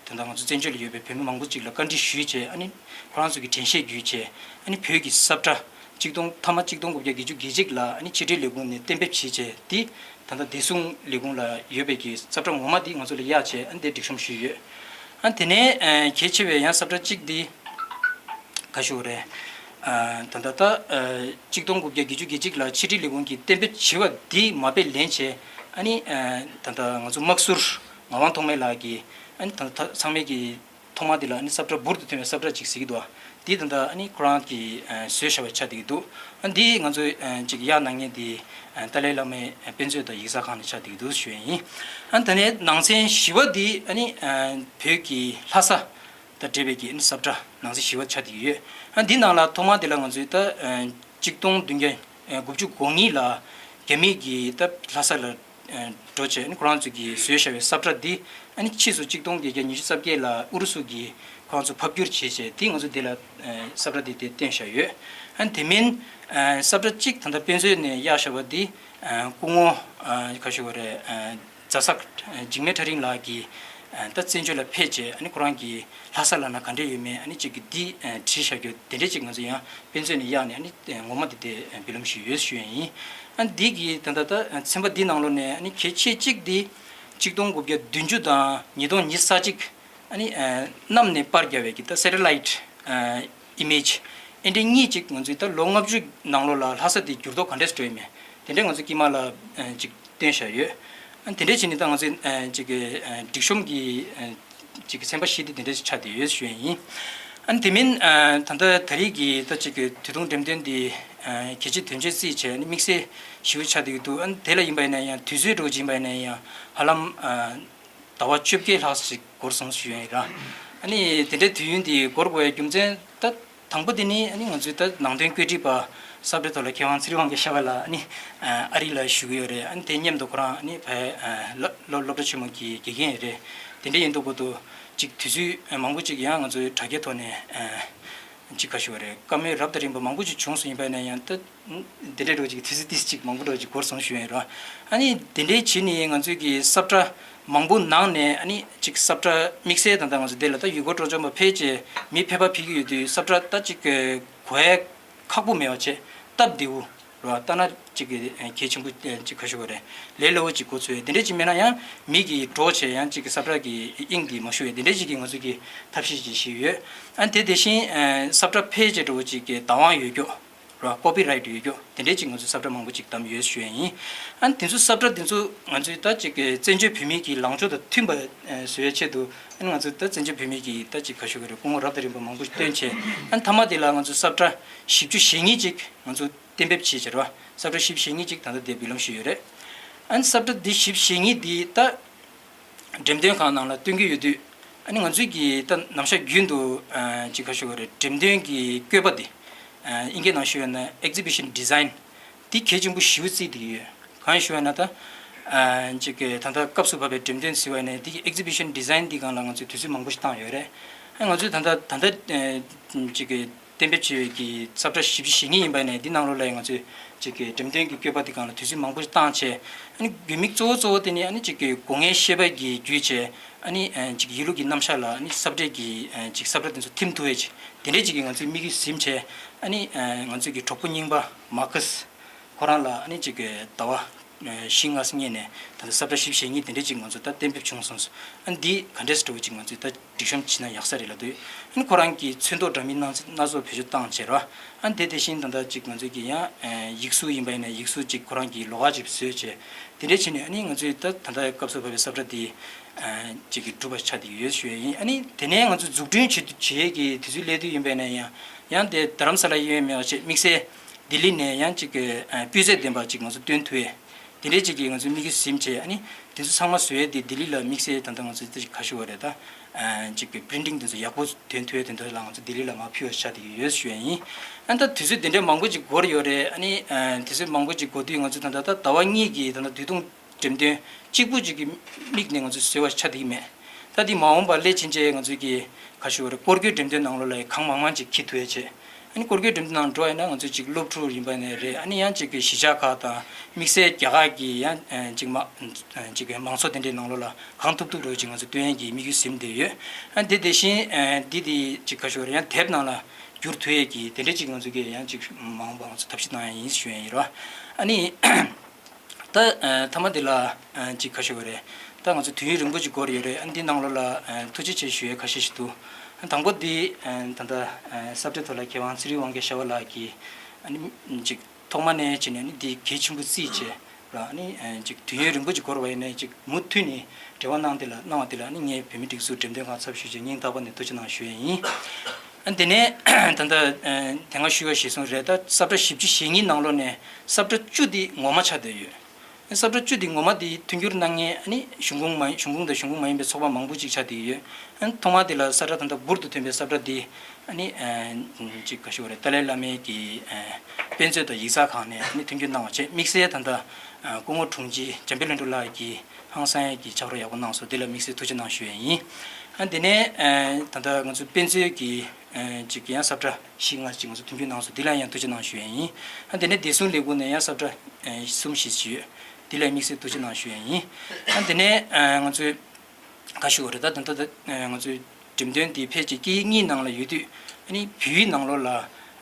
འདྲ་ང་ཚོ་བཙན་བྱོལ་ལ་ཡོད་པའི་བོད་མི་མང་པོ་ཅིག་ལ་བཀའ་འདྲི་ཞུས་བྱས་ཨ་ནི་ཁོ་རང་ཚོ་གི་དྲན་ཤེས་བརྒྱུད་བྱས་ཨ་ནི་བོད་ཀྱི་ས་བཀྲ་གཅིག་སྟོང་ཐ་མ་གཅིག་སྟོང་དགུ་བརྒྱ་བརྒྱད་ཅུ་གྱ་གཅིག་ལ་ཨ་ནི་ཕྱི་དྲིལ་ལས་ཁུངས་ནས་གཏན་འབེབས་བྱས་བྱས་དེ་ད་ལྟ་བདེ་སྲུང་ལས་ཁུངས་ལ་ཡོད་པའི་གི་ས་བཀྲ་ངོ་མ་དེ་ང་ཚོ་ལ་གཡར་བྱས་ཨ་ནི་དེ་སྒྲིག་གཤོམ་ཞུས་ཡོད། ཨ་ནི་དེ་ནས་གལ་ཆེ་བའི་ཡང་ས་བཀྲ་གཅིག་དེ་ག་ཞུ་རེད། ད་ལྟ་ད་གཅིག་སྟོང་དགུ་བརྒྱ་བརྒྱད་ཅུ་གྱ་གཅིག་ལ་ཕྱི་དྲིལ་ལས་ཁུངས་ཀྱིས་གཏན་འབེབས་བྱས་པ་དེ་མ་དཔེ་ལེན་བྱས་ཨ་ནི་ད་ལྟ་ང་ཚོ་དམག་ཟུར་ངག་དབང་ཐོགས་མེད་ལགས་ཀྱིས། ཨ་ནི་ད་ལྟ་ཚང་མས་ཀྱི་ཐོག་མ་འདི་ལ་ཨ་ནི་ས་བཀྲ་འབུར་དུ་ཐོན་པའི་ས་བཀྲ་ཅིག་གཟིགས་ཀྱི་འདུག་འདི་ད་ལྟ་ཨ་ནི་ཁོ་རང་གིས་བཟོས་བཞག་པ་ཆགས་བསྡད་ཀྱི་འདུག་ཨ་འདི་ང་ཚོས་ཅིག་གཡར་གནང་མཁན་འདི་ཏཱ་ལའི་བླ་མའི་དཔེ་མཛོད་དང་ཡིག་ཚགས་ཁང་ནས་ཆགས་བསྡད་ཀྱི་འདུག་ཞུ་ཡ་ཡིན། ཨ་ནི་ད་ནས་ནང་ཚན་བཞི་པ་འདི་ཨ་ནི་བོད་ཀྱི་ལྷ་ས་དང་འབྲེལ་བའི་གི་ཨ་ནི་ས་བཀྲ་ནང་ཚན་བཞི་པ་ཆགས་བསྡད་ཀྱི་ཡོད། ཨ་འདི་ནང་ལ་ཐོག་མ་འདི་ལ་ང་ཚོས་ད་གཅིག་སྟོང་བདུན་བརྒྱ་དགུ་བཅུ་གོ་གཉིས་ལ་རྒྱ་མི་གིས་ད་ལྷ་ས་ལ། འགྲོ་བྱས་ཨ་ནི་ཁོ་རང་ཚོ་གིས་བཟོས་བཞག་པའི་ས་བཀྲ་འདི་ཨ་ནི་ཕྱིས་སུ་གཅིག་སྟོང་བརྒྱད་བརྒྱ་ཉི་ཤུ་རྩ་བརྒྱད་ལ་ཨུ་རུ་སུ་གིས་ཁོ་རང་ཚོ་ཕབ་བསྒྱུར་བྱས་བྱས་དེ་ང་ཚོ་འདི་ལ་ས་བཀྲ་འདི་དེ་བཏོན་བཞག་ཡོད། ཨ་ནི་དེ་མིན་ས་བཀྲ་གཅིག་ད་ལྟ་དཔེ་མཛོད་ནས་གཡར་བཞག་པ་འདི་སྐུ་ངོ་ག་ཞུ་བ་རེད། རྫ་ས་འཇིགས་མེད་ཁྲ་རིང་ལགས་ཀྱིས་ད་བཙན་བྱོལ་ལ་ཕེབས་བྱས་ཨ་ནི་ཁོ་རང་གིས་ལྷ་ས་ལ་ན་ག་འདྲས་ཡོད་མེད་ཨ་ནི་གཅིག་གི་འདི་བྲིས་བཞག་རྒྱུ་དེ་འདྲས་ཅིག་ང་ཚོ་ཡང་དཔེ་མཛོད་ནས་གཡར་ནས་ཨ་ནི་ངོ་མ་དེ་དེ་འབུལ་ལམ་ཞུས་ཡོད་ཞུ་ཡ་ཡིན། ཨ་ནི་འདི་གི་ད་ལྟ་ད་ཚན་པ་འདི་ནང་ལོགས་ནས་ཨ་ནི་གལ་ཆེ་གཅིག་འདི་གཅིག་སྟོང་དགུ་བརྒྱ་བདུན་ཅུ་དང་ཉིས་སྟོང་ཉི་ཤུ་རྩ་གཅིག་ཨ་ནི་གནམ་ནས་པར་རྒྱབ་པའི་གི་ད་སེ་ཊི་ལའིཊ་ཨི་མེཇ་ཨེ་འདྲ་གཉིས་ཅིག་ང་ཚོས་ད་ལོ་ལྔ་བཅུ་ནང་ལོགས་ལ་ལྷ་ས་དེ་འགྱུར་ལྡོག་ག་འདྲས་འགྲོ་ཡོད་མེད་དེ་འདྲས་ང་ཚོ་དཀྱིལ་མ་ལ་ཅིག་བཏོན་བཞག་ཡོད། ཨ་ནི་དེ་འདྲས་བྱས་ནས་ད་ང་ཚོས་ཅིག་གི་སྒྲིག་གཤོམ་གི་ཅིག་གི་ཚན་པ་བཞི་དེ་དེ་འདྲས་ཆགས་བསྡད་ཡོད་ཞུ་ཡ་ཡིན། ཨ་ནི་དེ་མིན་ད་ལྟ་ད་རེས་ཀྱི་ད་ཅིག་གི་དུས་ཐུང་འགྲེམས་སྟོན་འདི་གལ་ཆེ་དོན་ཆེ་བརྩིས་བྱས་ནི་དམིགས་བསལ་ཞེ་པོ་ཆགས་བསྡད་ཀྱི་འདུག་ཨ་ནི་དེ་ལ་ཡིན་པ་ཡིན་ན་ཡང་དུས་ཚོད་འགྲོ་བཞིན་པ་ཡིན་ན་ཡང་ཧ་ལམ་ ཟླ་བ་བཅོ་བརྒྱད་ལྷག་ཅིག་འགོར་སོང་ཞུ་ཡ་ཡིན་ར། ཨ་ནི་དེ་འདྲའི་དུས་ཡུན་དེ་འགོར་དགོས་པའི་རྒྱུ་མཚན་ད་དང་པོ་དེ་ནི་ཨ་ནི་ང་ཚོའི་ད་ནང་དོན་བཀོད་སྒྲིག་པ་ས་བཀྲའི་ཐོག་ལ་མཁས་དབང་ཚེ་རིང་དབང་རྒྱལ་ཤར་པ་ལགས་ཨ་ནི་ཨ་རི་ལ་བཞུགས་ཡོད་རེད། ཨ་ནི་དེ་མཉམ་དུ་ཁོ་རང་ཨ་ནི་ཕ་སློབ་སློབ་གྲྭ་ཆེན་མོ་གི་དགེ་རྒན་ཡིན་རེད། དེ་འདྲ་ཡིན་དུས་སྐབས་དུ་ཅིག་དུས་ཚོད་མང་པོ་ཅིག་ཡང་ང་ཚོའི་དྲ་རྒྱའི་ཐོག་ནས་ཅིག་ག་ཞུ་བ་རེད། བཀའ་མོལ་རབ་དང་རིམ་པ་མང་པོ་ཅིག་བྱུང་སོང་ཡིན་པ་ཡིན་ན་ཡང་ད། དེ་འདྲའི་འགྲོ་ཅིག་དུས་ཚོད་ཏིས་ཅིག་མང་པོ་འགྲོ་ཅིག་འགོར་སོང་ཞུ་ཡིན་རོ། ཨ་ནི་དེ་འདྲའི་བྱས་ནས་ང་ཚོས་ཀྱི་ས་བཀྲ་མང་པོ་ནང་ནས་ཨ་ནི་ཅིག་ས་བཀྲ་དམིགས་བསལ་ད་ལྟ་ང་ཚོ་འདི་ལ་ད་ཡུལ་སྐོར་སྤྲོ་འཆམ་པ་ཕལ་ཆེར་མི་ཕལ་པ་ཕེབས་ཀྱི་ཡོད་དུས་ས་བཀྲ་ད་ཅིག་གོ་ཡ་ཁག་པོ་མེད་པ་བྱས་སྟབས་བདེ་བོ་རོ། ལྟ་ན་ཅིག་གལ་ཆེན་པོ་ཅིག་ག་ཞུ་བ་རེད། ལས་སླ་བོ་ཅིག་གོ་ཚོད་དེ་འདྲའི་ཅིག་མེད་ན་ཡང་མི་གི་གྲོགས་བྱས་ཡང་ཅིག་ས་བཀྲ་གི་དབྱིངས་འདི་མ་ཞུ་བས་དེ་འདྲའི་ཅིག་གི་ང་ཚོ་གི་ཐབས་ཤེས་ཅིག་ཞིག་ཡོད། ཨ་ནི་དེ་དེ་བཞིན་ས་བཀྲ་ཕལ་ཆེར་འགྲོ་བོ་ཅིག་གི་བདག་དབང་ཡོད་སྐྱོ། ར་ཀོ་པི་རའེ་ཊི་ཡོད་རྒྱུ་དེ་འདྲའི་ཅིག་ང་ཚོས་ས་བཀྲ་མང་པོ་ཅིག་བདམས་ཡོད་ཞུ་ཡ་ཡིན། ཨ་ནི་དེ་ཚོ་ས་བཀྲ་དེ་ཚོ་ང་ཚོས་ད་ཅིག་གི་བཙན་བྱོལ་བོད་མིའི་གི་ལངས་ཕྱོགས་དང་མཐུན་པ་བཟོ་ཡའི་ཆེད་དུ་ཨ་ནི་ང་ཚོས་ད་བཙན་བྱོལ་བོད་མིའི་གི་ད་ཅིག་ག་ཞུ་གི་རེད། སྐུ་ངོ་རབ་དང་རིམ་པ་མང་པོ་ཞིག་བཏོན་བྱས་ཨ་ནི་མཐའ་མ་དེ་ལ་ང་ཚོས་ས་བཀྲ་བཞི་བཅུ་ཞེ་གཉིས་ཅིག་ང་ཚོ་གཏན་འབེབས་བྱས་བྱས་ར་ས་བཀྲ་བཞི་བཅུ་ཞེ་གཉིས་ཅིག་ད་ལྟ་དེ་འབུལ་ལམ་ཞུས་ཡོད་རེད། ཨ་ནི་ས་བཀྲ་འདི་བཞི་བཅུ་ཞེ་གཉིས་འདི་ད། འགྲེམས་སྟོན་ཁང་ནང་ལ་སྟོན་གྱི་ཡོད་དུས་ཨ་ནི་ང་ཚོས་ཀྱིས་ད་ནམ་ཞག་རྒྱུན་དུ་ཅིག་ག་ཞུ་བ་རེད། འགྲེམས་སྟོན་གྱི་བཀོད་པ་འདི་ཨིན་སྐད་ནང་ཞུ་བ་ན་exhibition design འདི་གལ་ཆེན་པོ་ཞེ་པོ་བརྩིས་བསྡད་ཀྱི་ཡོད། གང་ཞུ་བ་ན་ད་ཅིག་གི་ད་ལྟ་སྐབས་སུ་བབས་པའི་འགྲེམས་སྟོན་ཟེར་བ་ནས་འདི་གི་exhibition design འདི་སྒང་ལ་ང་ཚོས་དུས་ཚོད་མང་པོ་ཞིག་བཏང་ཡོད་རེད། ཨ་ང་ཚོས་ད་ལྟ་ད་ལྟ་ཅིག་གི་གཏན་འབེབས་བྱས་པའི་གི་ས་བཀྲ་བཞི་བཅུ་ཞེ་གཉིས་ཡིན་པ་ནས་འདི་ནང་ལོགས་ལ་ང་ཚོས་ཅིག་གི་འགྲེམས་སྟོན་གྱི་བཀོད་པ་དེ་སྒང་ལ་དུས་ཚོད་མང་པོ་ཞིག་བཏང་བྱས་ཨ་ནི་དགོས་དམིགས་གཙོ་བོ་གཙོ་བོ་དེ་ནི་ཨ་ནི་ཅིག་གི་སྒོ་ལྔའི་བཤད་པ་གི་བརྒྱུད་བྱས་ཨ་ནི་ཅིག་ཡིད་ལུགས་ཀྱི་རྣམ་གཞག་ལ་ཨ་ནི་ས་བཀྲའི་གི་ཅིག་ས་བཀྲ་དེ་ཚོ་ཐིམ་ཐུབ་ཡས་ཅིག་དེ་འདྲའི་ཅིག་གི་ང་ཚོའི་དམིགས་ཡུལ་ཟིན་བྱས་ཨ་ནི་ང་ཚོའི་གི་གྲོགས་པོ་རྙིང་པ་མར་ཁེ་སི་ཁོ་རང་ལ་ཨ་ནི་ཅིག་གི་ཟླ་བ་བཞི་ལྔ་སྔོན་ནས་ད་ལྟ་ས་བཀྲ་བཞི་བཅུ་ཞེ་གཉིས་དེ་འདྲའི་ཅིག་ང་ཚོ་ད་གཏན་འབེབས་བྱུང་སོང་། ཨ་ནི་འདི་ག་འདྲས་འགྲོ་བ་ཅིག་ང་ཚོས་ད་སྒྲིག་གཤོམ་བྱས་ན་ཡག་ས་རེད་ལབ་དུས་ཨ་ནི་ཁོ་རང་གིས་ཚོན་མདོག་འདྲ་མིན་སྣ་སྣ་ཚོགས་བེད་སྤྱོད་བཏང་བྱས་ར། ཨ་ནི་དེ་དེ་བཞིན་ད་ལྟ་ཅིག་ང་ཚོས་ཀྱི་ཡང་ཡིག་གཟུགས་ཡིན་པ་ཡིན་ན་ཡིག་གཟུགས་ཅིག་ཁོ་རང་གིས་ལོགས་ཀ་ཅིག་བཟོས་བྱས་དེ་འདྲས་བྱས་ནས་ཨ་ནི་ང་ཚོས་ད་ད་ལྟ་སྐབས་སུ་བབས་པའི་ས་བཀྲ་འདི་ཅིག་གི་གྲུབ་པ་ཆགས་བསྡད་ཀྱི་ཡོད་ཞུ་ཡས་ཡིན། ཨ་ནི་དེ་ནས་ང་ཚོ་འཛུགས་སྐྲུན་བྱེད་བྱེད་ཡས་ཀྱི་དུས་ཚོད་སླེབས་དུས་ཡིན་པ་ཡིན་ན་ཡང་ཡང་དེ་རྡ་རམ་ས་ལ་ཡིན་མིན་ཡང་ཅིག་དམིགས་བསལ་ལྡི་ལི་ནས་ཡང་ཅིག་གི་སྤུས་ཚད་ལྡན་པ་ཅིག་ང་ཚོ་སྟོན་ཐུབ་ཡས། དེ་འདྲའི་ཅིག་གིས་ང་ཚོའི་དམིགས་ཡུལ་ཟིན་བྱས་ཨ་ནི་དེ་ཚོ་ཚང་མ་བཟོ་ཡས་དེ་ལྡི་ལི་ལ་དམིགས་བསལ་ད་ལྟ་ང་ཚོའི་དེ་ཅིག་ག་ཞུ་བ་རེད་ད། ཅིག་གི་པི་རིན་ཊིང་དེ་ཚོ་ཡག་པོ་ཐོན་ཐུབ་ཡས་དེ་འདྲ་ལ་ང་ཚོ་ལྡི་ལི་ལ་མར་ཕུལ་བ་ཆགས་བསྡད་ཀྱི་ཡོད་ཞུ་ཡས་ཡིན། ཨ་ནི་ད་དུས་ཚོད་དེ་འདྲའི་མང་པོ་ཅིག་འགོར་ཡོད་རེད། ཨ་ནི་དུས་ཚོད་མང་པོ་ཅིག་འགོར་དུས་ང་ཚོ་ད་ལྟ་ད་ཟླ་བ་གཉིས་ཀྱི་ད་ལྟ་དུས་ཐུང་འགྲེམས་སྟོན་གཅིག་པུ་ཅིག་གི་དམིགས་ནས་ང་ཚོས་བཟོས་པ་ཆགས་བསྡད་ཀྱི་མེད། ད་འདི་མ་འོངས་པར་སླད་ཕྱིན་ཆད་ང་ཚོས་ཀྱི་ག་ཞུ་བ་རེད། སྐོར་སྐྱོད་འགྲེམས་སྟོན་ནང་ལོགས་ལ་གང་མང་མང་ཅིག་འཁྱེར་ཐུབ་ཡས་བྱས། ཨ་ནི་སྐོར་སྐྱོད་འགྲེམས་སྟོན་ནང་འགྲོ་ཡས་ན་ང་ཚོས་ཅིག་སློབ་ཕྲུག་ཡིན་པ་ནས་རེད། ཨ་ནི་ཡང་ཅིག་གི་གཞིས་ཆགས་ཁག་དང་དམིགས་བསལ་རྒྱ་གར་གྱི་ཡང་ཅིག་མ་ཅིག་གི་མང་ཚོགས་དེ་འདྲའི་ནང་ལོགས་ལ་གང་ཐུབ་ཐུབ་འགྲོ་ཅིག་ང་ཚོ་སྟོན་ཡས་ཀྱི་དམིགས་ཡུལ་ཟིན་བསྡད་ཡོད། ཨ་ནི་དེ་དེ་བཞིན་འདི་དེ་ཅིག་ག་ཞུ་བ་རེད། ཡང་དེབ་ནང་ལ་བསྒྱུར་ཐུབ་ཡས་ཀྱི་དེ་འདྲའི་ཅིག་ང་ཚོ་གི་ཡང་ཅིག་མ་འོངས་པ་ང་ཚོ་ཐབས་ཤེས་གནང་ཡས་ཡིན་ཞུ་ཡས་ཡིན་རོ། ཨ་ནི། ད་མཐའ་མ་འདི་ལ་ཅིག་ག་ཞུ་བ་རེད། ད་ང་ཚོ་དུས་ཡུན་རིང་པོ་ཅིག་འགོར་ཡོད་རེད། ཨ་འདི་ནང་ལོགས་ལ་ཐུགས་རྗེ་ཆེ་ཞུ་ཡས་ཁ་ཤས་ཤིག་འདུག་དང་པོ་འདི་ད་ལྟ་ས་བཀྲའི་ཐོག་ལ་མཁས་དབང་ཚེ་རིང་དབང་རྒྱལ་ཤར་བ་ལགས་ཀྱིས་ཨ་ནི་ཅིག་ཐོག་མ་ནས་བྱས་ནས་ཨ་ནི་འདི་གལ་ཆེན་པོ་བརྩིས་བྱས་ར། ཨ་ནི་ཅིག་དུས་ཡུན་རིང་པོ་ཅིག་འགོར་བ་ཡིན་ནའི་ཅིག་མུ་མཐུད་ནས་འབྲེལ་བ་གནང་དེ་ལ་གནང་བ་དེ་ལ་ཨ་ནི་ངས་བོད་མིའི་སྒྲིག་འཛུགས་འགྲེམས་སྟོན་ཁང་ཚབ་ཞུས་བྱས་སྙིང་ཐག་པ་ནས་ཐུགས་རྗེ་གནང་ཞུ་ཡས་ཡིན། ཨ་དེ་ནས་ད་ལྟ་དེ་སྔ་ཞུས་པ་གཞིར་བཟུང་རེད། ད་ས་བཀྲ་བཞི་བཅུ་ཞེ་གཉིས་ནང་ལོགས་ནས་ས་བཀྲ་བཅུ་དེ་ངོ་མ་ཆགས་བསྡད་ཡོད། ས་བཀྲ་བཅུ་དེ་ངོ་མ་དེ་མཐུན་འགྱུར་གནང་མཁན་ཨ་ནི་གཞུང་ཁོངས་མ་གཞུང་ཁོངས་དང་གཞུང་ཁོངས་མ་ཡིན་པའི་ཚོགས་པ་མང་པོ་ཅིག་ཆགས་བསྡད་ཡོད། ཨ་ནི་ཐོག་མ་དེ་ལ་ས་བཀྲ་ད་ལྟ་འབུར་དུ་ཐོན་པའི་ས་བཀྲ་དེ་ཨ་ནི་ཅིག་ག་ཞུ་བ་རེད། ཏཱ་ལའི་བླ་མའི་གི་དཔེ་མཛོད་དང་ཡིག་ཚགས་ཁང་ནས་ཨ་ནི་མཐུན་འགྱུར་གནང་བ་བྱས། དམིགས་བསལ་ད་ལྟ་སྐུ་ངོ་དྲུང་ཆེ་འཇམ་དཔལ་ལྷུན་གྲུབ་ལགས་ཀྱིས་ཧང་སང་ཡས་ཀྱི་ཕྱག་རོགས་ཡག་པོ་གནང་སོང་། དེ་ལ་དམིགས་བསལ་ཐུགས་རྗེ་གནང་ཞུ་ཡས་ཡིན། ཨ་དེ་ནས་ད་ལྟ་ང་ཚོ་དཔེ་མཛོད་ཀྱི་ཅིག་ཡང་ས་བཀྲ་བཞི་ལྔ་ཅིག་ང་ཚོ་མཐུན་འགྱུར་གནང་སོང་། དེ་ལ་ཡང་ཐུགས་རྗེ་གནང་ཞུ་ཡས་ཡིན། ཨ་དེ་ནས་བདེ་སྲུང་ལས་ཁུངས་ནས་ཡང་ས་བཀྲ་གསུམ་བཞི་ཅིག་ཡོད། དེ་ལ་དམིགས་བསལ་ཐུགས་རྗེ་གནང་ཞུ་ཡས་ཡིན། ཨ་དེ་ནས་ང་ཚོས་ག་ཞུ་བ་རེད། ད་ད་ལྟ་ང་ཚོའི་འགྲེམས་སྟོན་འདི་ཕལ་ཆེར་སྐད་ཡིག་གཉིས་ནང་ལ་ཡོད་དུས་ཨ་ནི་བོད་ཡིག་ནང་ལོགས་ལ་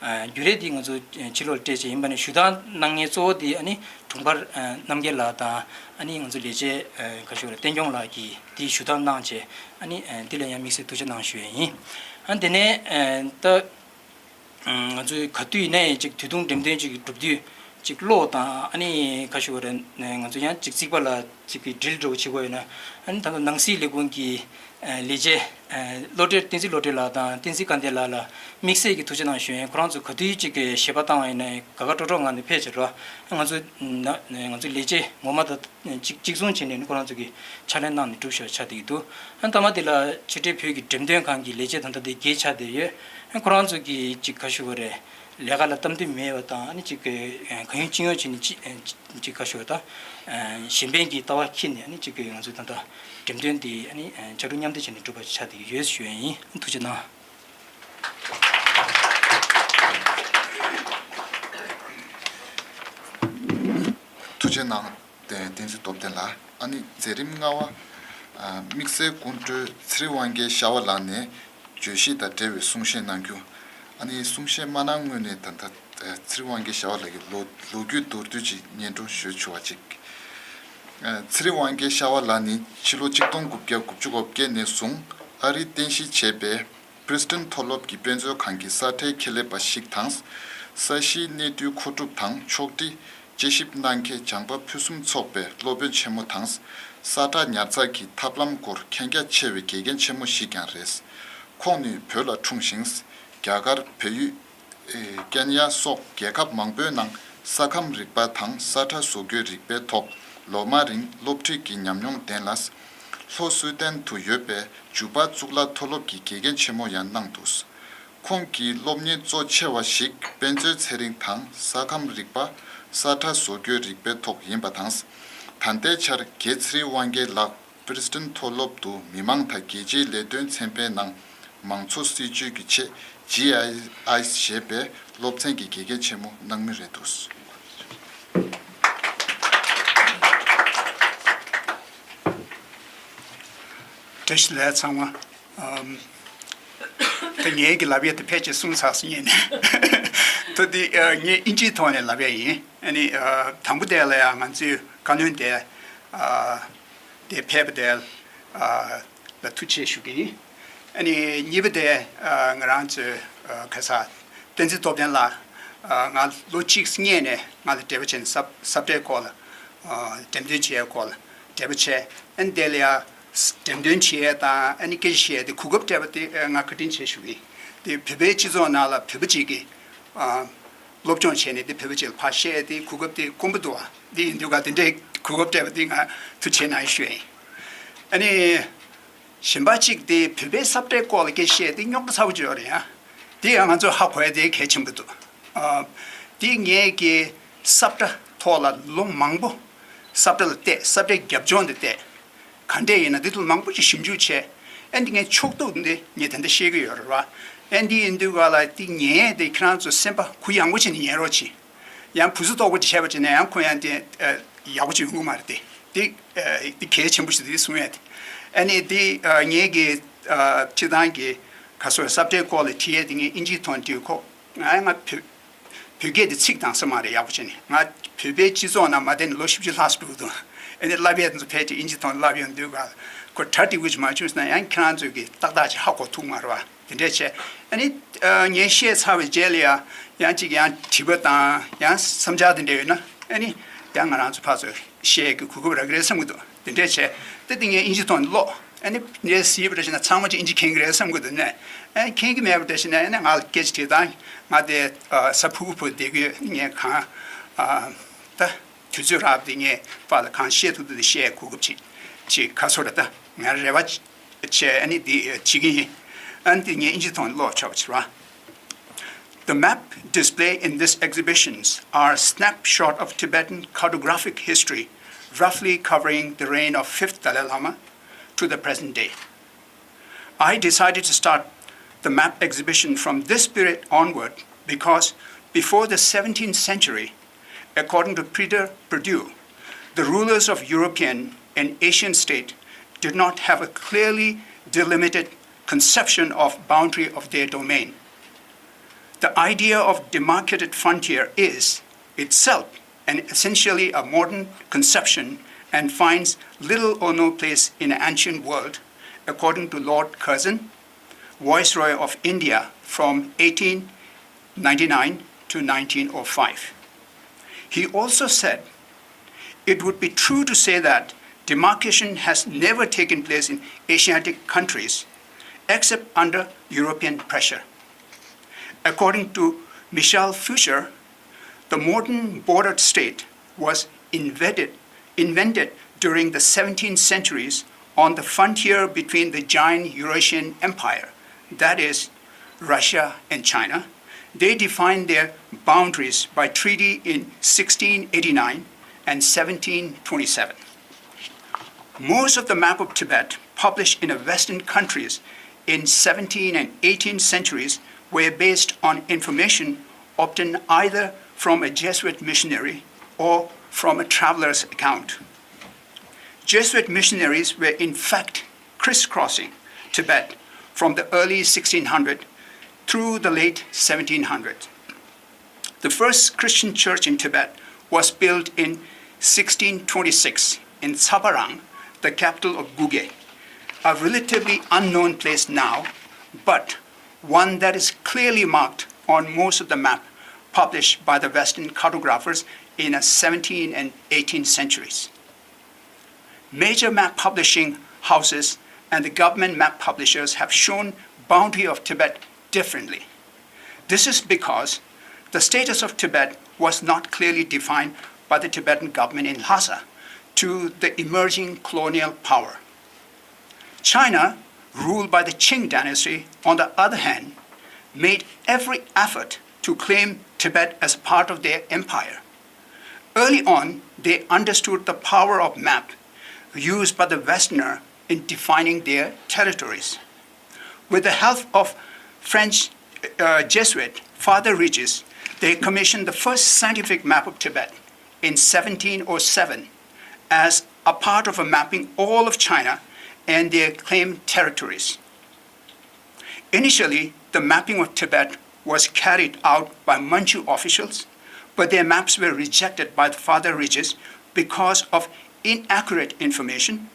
བསྒྱུར་ཡས་འདི་ང་ཚོ་ཕྱི་ལོགས་ལ་སྤྲད་བྱས་ཡིན་པ་ནས་ཞུ་དག་གནང་མཁན་གཙོ་བོ་འདི་ཨ་ནི་དྲུང་འཕར་རྣམ་རྒྱལ་ལགས་དང་ཨ་ནི་ང་ཚོ་ལས་བྱེད་ག་ཞུ་བ་རེད། བསྟན་སྐྱོང་ལགས་ཀྱིས་འདི་ཞུ་དག་གནང་བྱས་ཨ་ནི་འདི་ལ་ཡང་དམིགས་བསལ་ཐུགས་རྗེ་གནང་ཞུ་ཡས་ཡིན། ཨ་དེ་ནས་ད། ང་ཚོས་ག་དུས་ཡིན་ན་ཡང་ཅིག་དུས་ཐུང་འགྲེམས་སྟོན་ཅིག་གྲུབ་དུས་ཅིག་གློག་དང་ཨ་ནི་ག་ཞུ་བ་རེད། ང་ཚོ་ཡང་ཅིག་རྩིག་པ་ལ་ཅིག་གི་ཌི་རིལ་འདྲ་བོ་བྱེད་དགོས་ཡོད་ན་ཨ་ནི་ད་ལྟ་ནང་སྲིད་ལས་ཁུངས་ཀྱི་ ལས་བྱེད་བློ་གྲོས། བསྟན་འཛིན་བློ་གྲོས་ལགས་དང་བསྟན་འཛིན་དགའ་ལྡན་ལགས་ལ་དམིགས་བསལ་གྱི་ཐུགས་རྗེ་གནང་ཞུ་ཡིན། ཁོ་རང་ཚོ་ག་དུས་གཅིག་གི་ཞལ་པར་བཏང་བ་ཡིན་ན་དགའ་དགའ་སྤྲོ་སྤྲོ་ངང་ནས་ཕེབས་བྱས་རོགས། ང་ཚོ་ང་ཚོའི་ལས་བྱེད་ངོ་མ་དང་གཅིག་གཅིག་མཚུངས་བྱས་ནས་ཁོ་རང་ཚོ་གིས་ཕྱག་ལས་གནང་ནས་གྲུབ་ཤོར་ཆགས་བསྡད་ཀྱི་འདུག་ཨ་མཐའ་མ་དེ་ལ་ཕྱི་འབྲེལ་བོད་ཀྱི་འགྲེམས་སྟོན་ཁང་གི་ལས་བྱེད་ད་ལྟ་དེ་བརྒྱད་ཆགས་བསྡད་ཡོད། ཁོ་རང་ཚོ་གིས་གཅིག་ག་ཞུ་བ་རེད། ལས་ཀ་ལ་སྟབས་བདེ་མེད་པ་དང་ཨ་ནི་གཅིག་གི་གང་ཡོང་ཅི་ཡོང་བྱས་ནས་གཅིག་གཅིག་ག་ཞུ་བ་དང་གཞན་ཕན་གྱི་ལྟ་བ་འཁྱེར་ནས་ཨ་ནི་གཅིག་གི་ང་ཚོའི་ད་ལྟ་འགྲེམས་སྟོན་དེ་ཨ་ནི་ཕྱར་གྲུ་མཉམ་འདེགས་བྱས་ནས་གྲུབ་པ་ཆགས་བསྡད་ཀྱི་ཡོད་ཞུ་ཡ་ཡིན། ཐུགས་རྗེ་གནང་། ཐུགས་རྗེ་གནང་། བསྟན་འཛིན་སྟོབས་ལྡན་ལགས། ཨ་ནི་མཛད་རིམ་ལྔ་པ། ཨ། དམིགས་བསལ་སྐུ་མགྲོན་ཚེ་རིང་དབང་རྒྱལ་ཤར་བ་ལགས་ནས་བརྗོད་གཞི་དང་འབྲེལ་བའི་གསུང་བཤད་གནང་རྒྱུ། ཨ་ནི་གསུང་བཤད་མ་གནང་སྔོན་ནས་ད་ལྟ་ཚེ་རིང་དབང་རྒྱལ་ཤར་བ་ལགས་ཀྱི་ལོ་ལོ་རྒྱུས་མདོར་བསྡུས་ཅིག་སྙན་སྒྲོན་ཞུ་ཆོག་པ་ཅིག་ཨ། ཚེ་རིང་དབང་རྒྱལ་ཤར་བ་ལགས་ནི་ཕྱི་ལོ་གཅིག་སྟོང་དགུ་བརྒྱ་དགུ་བཅུ་གོ་བརྒྱད་ནས་བཟུང་ཨ་རིར་རྟེན་གཞི་བྱས་པའི་པྲིན་སི་ཊོན་མཐོ་སློབ་ཀྱི་དཔེ་མཛོད་ཁང་གི་ས་ཁྲའི་ཁྱད་ལས་པ་ཞིག་དང་། ས་གཞིའི་གནས་དུས་མཁོ་སྒྲུབ་དང་ཕྱོགས་སྒྲིག་དཔྱད་ཞིབ་གནང་མཁན་སྦྱངས་པ་ཕུན་སུམ་ཚོགས་པའི་སློབ་དཔོན་ཆེན་མོ་དང་། ས་ཁྲ་ཉར་ཚགས་ཀྱི་ཐབས་ལམ་སྐོར་མཁྱེན་རྒྱ་ཆེ་བའི་དགེ་རྒན་ཆེན་མོ་ཞིག་ཀྱང་རེད། ཁོང་ནི་བོད་ལ་འཁྲུངས་ཤིང་། རྒྱ་གར་བལ་ཡུལ། ཀེན་ཡ་སོགས་རྒྱལ་ཁབ་མང་པོའི་ནང་ས་ཁམས་རིག་པ་དང་ས་ཁྲ་བཟོ་བཀོད་རིག་པའི་ཐོག་ལོ་མང་རིང་སློབ་ཁྲིད་ཀྱི་ཉམས་མྱོང་ལྡན་ལ། ལྷོ་སུའུ་ཏན་དུ་ཡོད་པའི་ཇུ་པ་གཙུག་ལག་མཐོ་སློབ་ཀྱི་དགེ་རྒན་ཆེན་མོ་ཡང་གནང་འདུག་ཁོང་གི་སློབ་གཉེར་གཙོ་ཆེ་བ་ཞིག་དཔེ་མཛོད་ཚན་རིག་དང་ས་ཁམས་རིག་པ། ས་ཁྲ་བཟོ་བཀོད་རིག་པའི་ཐོག་ཡིན་པ་དང་། ད་ལྟའི་ཆར་རྒན་ཚེ་རིང་དབང་རྒྱལ་ལགས་པྲིན་སི་ཊོན་མཐོ་སློབ་ཏུ་མི་དམངས་དང་རྒྱལ་སྤྱིའི་ལས་དོན་ཚན་པའི་ནང་མང་གཙོ་སྲིད་ཇུས་ཀྱི་ཆེད་ཇི་ཨའི་ཨེས་ཞེས་པའི་སློབ་ཚན་གྱི་དགེ་རྒན་ཆེན་མོ་གནང་མུས་རེད་འདུག་བཀྲ་ཤིས་བདེ་ལེགས་ཚང་མ། ཨམ། ད་ངའི་གི་ལབ་ཡ་དེ་ཕལ་ཆེར་གསུངས་ཚར་སོང་ངས་ནས། ད་དེ་ཨ་ངས་ཨིན་ཇིའི་ཐོག་ནས་ལབ་ཡ་ཡིན། ཨ་ནི་ཨ་དང་པོ་དེ་ལ་ཡང་ང་ཚོའི་བཀའ་བློན་དེ་ཨ་དེ་ཕེབས་པ་དེ་ཨ་ལ་ཐུགས་རྗེ་ཆེ་ཞུ་གི་ཡིན། ཨ་ནི་གཉིས་པ་དེ་ཨ་ང་རང་ཚོའི་ཨ་ག་ས་བསྟན་འཛིན་སྟོབས་ལྡན་ལགས་ཨ་ང་ལོ་གཅིག་སྔས་ནས་ང་ལ་འབྲེལ་བ་བྱས་ནས་ས་ས་བཀྲའི་སྐོར་ལ་ཨ་འགྲེམས་སྟོན་བྱེད་ཡའི་སྐོར་ལ་འབྲེལ་བ་བྱས། ཨ་ནི་དེ་ལ་ཡང་འགྲེམས་སྟོན་བྱེད་ཡས་དང་ཨ་ནི་སྐད་ཆ་བཤད་ཡས་དེ་གོ་སྐབས་སྤྲད་པ་དེ་ང་བཀའ་དྲིན་ཆེ་ཞུ་གི་ཡིན། དེ་བོད་པའི་སྤྱི་ཚོགས་ནང་ལ་བོད་པ་ཅིག་གིས་ཨ་སློབ་སྦྱོང་བྱས་ནས་དེ་བོད་པ་ཅིག་ལ་ཕར་བཤད་ཡས་དེ་གོ་སྐབས་དེ་དཀོན་པོ་འདུག་ཨ། དེ་ཡིན་དུས་ག་དེ་འདྲའི་གོ་སྐབས་སྤྲད་པ་དེ་ང་ཐུགས་རྗེ་གནང་ཞུ་ཡ་ཡིན། ཨ་ནི་གཞན་པ་གཅིག་དེ་བོད་པའི་ས་བཀྲའི་སྐོར་ལ་སྐད་ཆ་བཤད་དེ་རྙོག་དྲ་ཚ་པོ་ཅིག་ཡོད་རེད་ཡ། དེ་ཡང་ང་ཚོ་ཧ་གོ་ཡ་དེ་གལ་ཆེན་པོ་འདུག་ཨ། དེ་ངས་ཀྱི་ས་བཀྲ་ཐོག་ལ་ལོ་མང་པོ་ས་བཀྲ་ལ་བལྟས། ས་བཀྲའི་རྒྱབ་ལྗོངས་དེ་བལྟས། ག་འདྲས་ཡིན་ན་དེ་ཐོག་མང་པོ་ཞིག་ཞིབ་འཇུག་བྱས། ཨ་འདི་ངས་ཕྱོགས་གཏུག་འདི་ངས་ད་ལྟ་བཤད་ཀྱི་ཡོད་རེད་བ། ཨ་འདི་ཡིན་དུས་ག་ལ་དེ་ཉན་ཡས་དེ་ཁྱེད་རང་ཚོ་སེམས་པ་གུ་ཡངས་པོ་བྱས་ནས་ཉན་རོགས་གྱིས། ཡང་བུ་གཟུགས་ལྟོགས་པོ་ཅིག་བྱས་པ་ཅིག་ན་ཡང་ཁོ་ཡང་དེ་ཡག་པོ་ཅིག་ཡོང་གི་མ་རེད་དེ། དེ་དེ་གལ་ཆེན་པོ་ཞིག་དེ་གསུང་ཡས་དེ། ཨ་ནི་དེ་ངས་ཀྱི་སྤྱི་བཏང་གི་ག་སོ་ས་བཀྲའི་སྐོར་ལ་བྲིས་ཡས་དེ་ངས་ཨིན་ཇིའི་ཐོག་བྲིས་ཁོ་ང་ང་བོད་བོད་སྐད་དེ་ཚིག་དང་ས་མ་རེད་ཡག་པོ་བྱས་ནས། ང་བོད་པའི་སྤྱི་ཚོགས་ནང་མ་བསྡད་ནས་ལོ་བཞི་བཅུ་ལྷག་ཙམ་འགྲོ་གི་འདུག་ཨ་ནི་བསླབ་ཡས་དེ་ཚོ་ཕལ་ཆེར་ཨིན་ཇི་ཐོག་ནས་བསླབ་ཡོང་དུས་ག་ཁོ་གྲ་འགྲིག་པོ་ཅིག་མ་བྱུང་སོང་ན་ཡང་ཁྱེད་རང་ཚོས་ཀྱི་ཏག་ཏག་ཅིག་ཧ་གོ་ཐུབ་མ་རེད་བ། དེ་འདྲས་བྱས། ཨ་ནི་ངས་བཤད་ཚར་བའི་རྗེས་ལ་ཡང་ཡང་ཅིག་ཡང་དྲི་བ་དང་ཡང་བསམ་འཆར་དེ་འདྲས་ཡོད་ན་ཨ་ནི་ཡང་ང་རང་ཚོ་ཕར་ཚུར་བཤད་ཀྱི་གོ་སྐབས་རག་གི་རེད་བསམ་གྱི་འདུག་དེ་འདྲས་བྱས་ཏེ་དེ་ངས་ཨིན་ཇི་ཐོག་ནས་ཀློག་ཨ་ནི་ངས་གཟིགས་པ་འདྲ་བྱས་ན་ཚང་མ་ཅིག་ཨིན་ཇི་མཁྱེན་གྱི་རེད་བསམ་གྱི་འདུག་ནས། ཨ་ནི་མཁྱེན་གྱི་མེད་པ་འདྲ་བྱས་ན་ཨ་ནི་ང་ལ་སྐད་ཆ་དྲིས་དང་ང་དེ་ས་ཕུ་གུ་ཕུ་བསྡད་ཀྱི་ཡོད། ངས་གང་ད་དུས་ཚོད་རག་པ་དེ་ངས་ཕར་ལ་གང་བཤད་ཐུབ་ཐུབ་དེ་བཤད་གོ་སྐབས་ཅིག་ཅིག་ག་སོ་ར་ད་ང་རེ་བ་བྱས་ཨ་ནི་དེ་བྱེད་ཀྱི་ཡིན། ཨ་ནི་དེ་ངས་ཨིན་ཇི་ཐོག་ནས་ཀློག་ཆོག་པ་བྱེད་ར། The map displayed in this exhibitions are snapshot of Tibetan cartographic history, roughly covering the reign of fifth Dalai Lama to the present day. I decided to start the map exhibition from this period onward because before the seventeenth century, according to Peter Perdue, the rulers of European and Asian state did not have a clearly delimited conception of boundary of their domain. The idea of demarcated frontier is itself and essentially a modern conception and finds little or no place in an ancient world, according to Lord Curzon, Viceroy of India from eighteen ninety-nine to nineteen oh five. He also said, it would be true to say that demarcation has never taken place in Asiatic countries except under European pressure. According to Michel Foucher, the modern border state was invented, invented during the seventeenth centuries on the frontier between the giant Eurasian empire, that is, Russia and China. They defined their boundaries by treaty in sixteen eighty-nine and seventeen twenty-seven. Most of the map of Tibet published in the Western countries in seventeenth and eighteenth centuries were based on information obtained either from a Jesuit missionary or from a traveler's account. Jesuit missionaries were in fact crisscrossing Tibet from the early sixteen hundred through the late seventeen hundred. The first Christian church in Tibet was built in sixteen twenty-six in Tsabarang, the capital of Guge, a relatively unknown place now, but one that is clearly marked on most of the map published by the Western cartographers in the seventeenth and eighteenth centuries. Major map publishing houses and the government map publishers have shown boundary of Tibet differently. This is because the status of Tibet was not clearly defined by the Tibetan government in Lhasa to the emerging colonial power. China, ruled by the Qing dynasty, on the other hand, made every effort to claim Tibet as part of their empire. Early on, they understood the power of map used by the Westerner in defining their territories. With the help of French uh, Jesuit Father Regis, they commissioned the first scientific map of Tibet in seventeen oh seven as a part of a mapping all of China and their claimed territories. Initially, the mapping of Tibet was carried out by Manchu officials, but their maps were rejected by Father Regis because of inaccurate information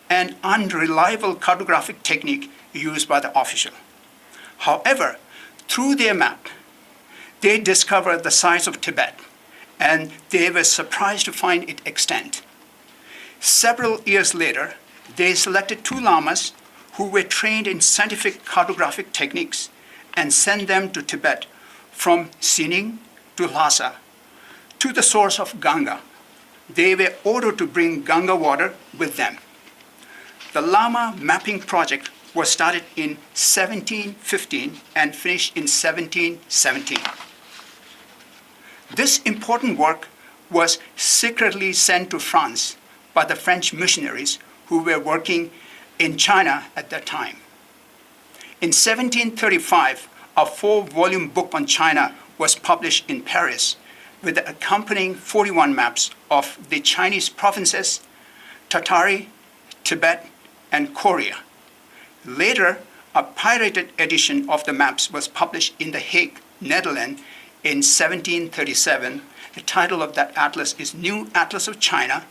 and unreliable cartographic technique used by the official. However, through their map, they discovered the size of Tibet, and they were surprised to find its extent. Several years later, they selected two lamas who were trained in scientific cartographic techniques and sent them to Tibet from Xining to Lhasa to the source of Ganga. They were ordered to bring Ganga water with them. The Lama mapping project was started in seventeen fifteen and finished in seventeen seventeen. This important work was secretly sent to France by the French missionaries who were working in China at that time. In seventeen thirty-five, a four volume book on China was published in Paris with the accompanying forty-one maps of the Chinese provinces, Tatari, Tibet, and Korea. Later, a pirated edition of the maps was published in The Hague, Netherlands, in seventeen thirty-seven. The title of that atlas is New Atlas of China,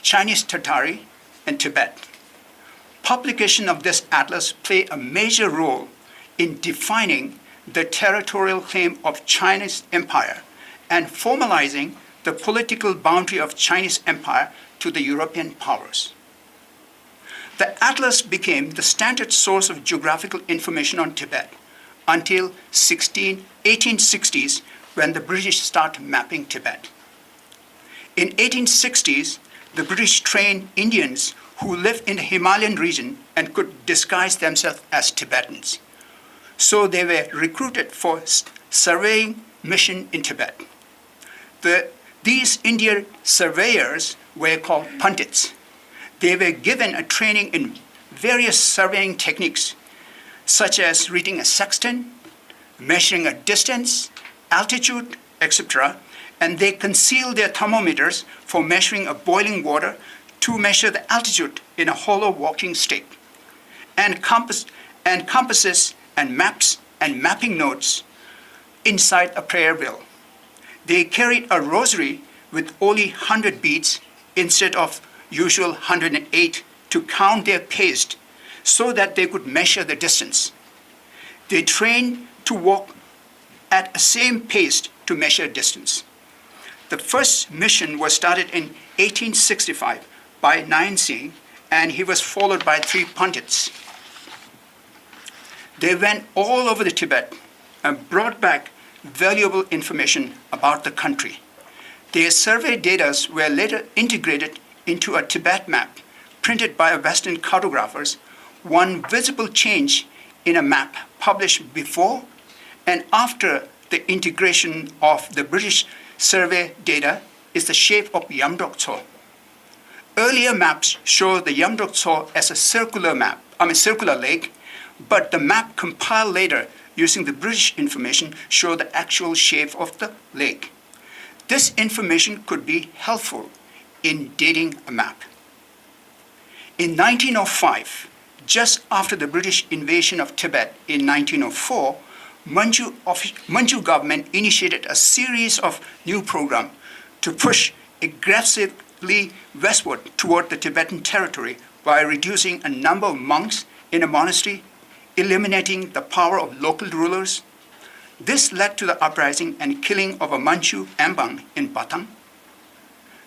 Chinese Tatari, and Tibet. Publication of this atlas played a major role in defining the territorial claim of Chinese empire and formalizing the political boundary of Chinese empire to the European powers. The atlas became the standard source of geographical information on Tibet until sixteen, eighteen sixties, when the British start mapping Tibet. In eighteen sixties, the British trained Indians who lived in the Himalayan region and could disguise themselves as Tibetans. So they were recruited for s- surveying mission in Tibet. The, these Indian surveyors were called pundits. They were given a training in various surveying techniques, such as reading a sextant, measuring a distance, altitude, et cetera, and they concealed their thermometers for measuring a boiling water to measure the altitude in a hollow walking stick, and compass and compasses and maps and mapping notes inside a prayer wheel. They carried a rosary with only hundred beads instead of usual hundred and eight to count their pace so that they could measure the distance. They trained to walk at the same pace to measure distance. The first mission was started in eighteen sixty-five by Nayan Singh, and he was followed by three Pandits. They went all over the Tibet and brought back valuable information about the country. Their survey data were later integrated into a Tibet map printed by Western cartographers, one visible change in a map published before and after the integration of the British survey data is the shape of Yamdrok Tso. Earlier maps show the Yamdrok Tso as a circular map, I mean circular lake, but the map compiled later using the British information show the actual shape of the lake. This information could be helpful in dating a map. In nineteen oh five, just after the British invasion of Tibet in nineteen oh four, Manchu, of, Manchu government initiated a series of new programs to push aggressively westward toward the Tibetan territory by reducing a number of monks in a monastery, eliminating the power of local rulers. This led to the uprising and killing of a Manchu Embang in Batang.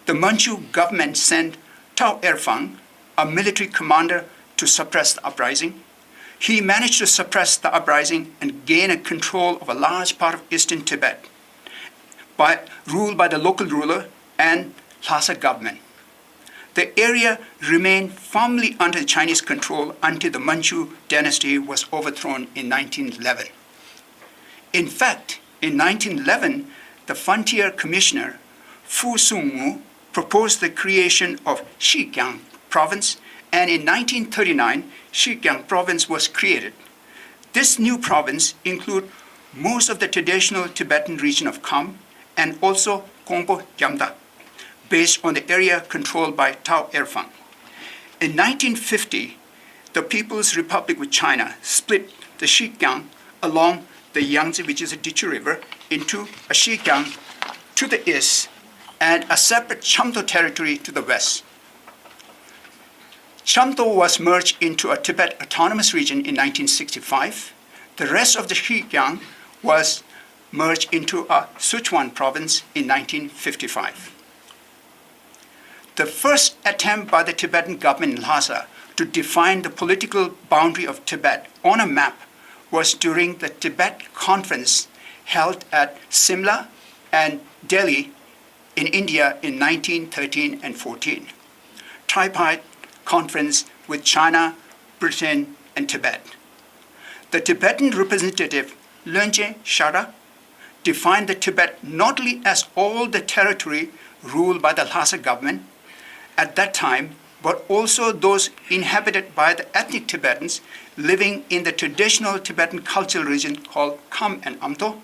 The Manchu government sent Tao Erfang, a military commander, to suppress the uprising. He managed to suppress the uprising and gain a control of a large part of eastern Tibet, by, ruled by the local ruler and Lhasa government. The area remained firmly under Chinese control until the Manchu dynasty was overthrown in nineteen eleven. In fact, in nineteen eleven, the frontier commissioner Fu Sung-mu proposed the creation of Shikiang province, and in nineteen thirty-nine, Shikiang province was created. This new province include most of the traditional Tibetan region of Kham and also Kongpo Gyamda, based on the area controlled by Tao Erfang. In nineteen fifty, the People's Republic of China split the Shikiang along the Yangtze, which is a Dichu river, into a Shikiang to the east and a separate Chamto territory to the west. Chamto was merged into a Tibet Autonomous Region in nineteen sixty-five. The rest of the Shikiang was merged into a Sichuan province in nineteen fifty-five. The first attempt by the Tibetan government in Lhasa to define the political boundary of Tibet on a map was during the Tibet Conference held at Simla and Delhi in India in nineteen thirteen and fourteen, tripartite conference with China, Britain, and Tibet. The Tibetan representative Lönchen Shara defined the Tibet not only as all the territory ruled by the Lhasa government at that time, but also those inhabited by the ethnic Tibetans living in the traditional Tibetan cultural region called Kham and Amdo,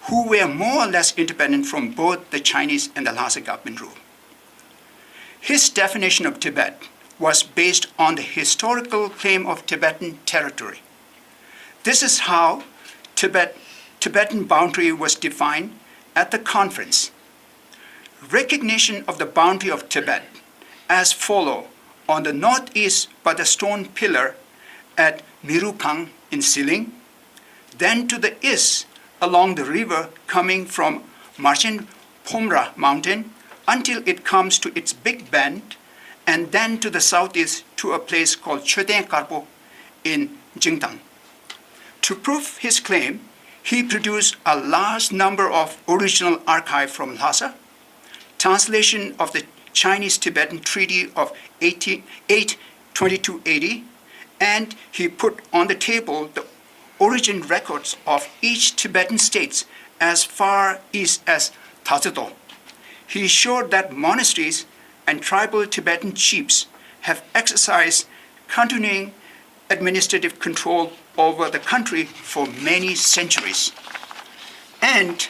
who were more or less independent from both the Chinese and the Lhasa government rule. His definition of Tibet was based on the historical claim of Tibetan territory. This is how Tibet, Tibetan boundary was defined at the conference. Recognition of the boundary of Tibet as follow on the northeast by the stone pillar at Mirukang in Siling, then to the east along the river coming from Marchen Phomra mountain until it comes to its big bend, and then to the southeast to a place called Choten Karpo in Jingtang. To prove his claim, he produced a large number of original archive from Lhasa, translation of the Chinese Tibetan Treaty of eighteen, eight twenty-two A D, and he put on the table the origin records of each Tibetan states as far east as Tazeto. He showed that monasteries and tribal Tibetan chiefs have exercised continuing administrative control over the country for many centuries. And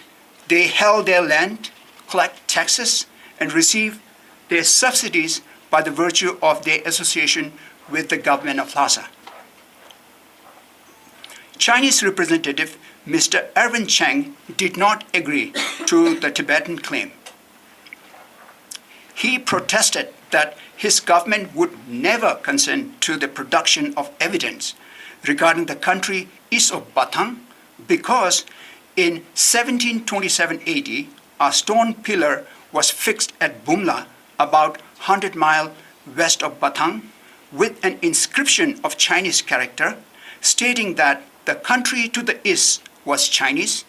they held their land, collect taxes, and receive their subsidies by the virtue of their association with the government of Lhasa. Chinese representative Mister Erwin Chang did not agree to the Tibetan claim. He protested that his government would never consent to the production of evidence regarding the country east of Batang because in seventeen twenty-seven A D, a stone pillar was fixed at Bumla, about hundred mile west of Bathang, with an inscription of Chinese character stating that the country to the east was Chinese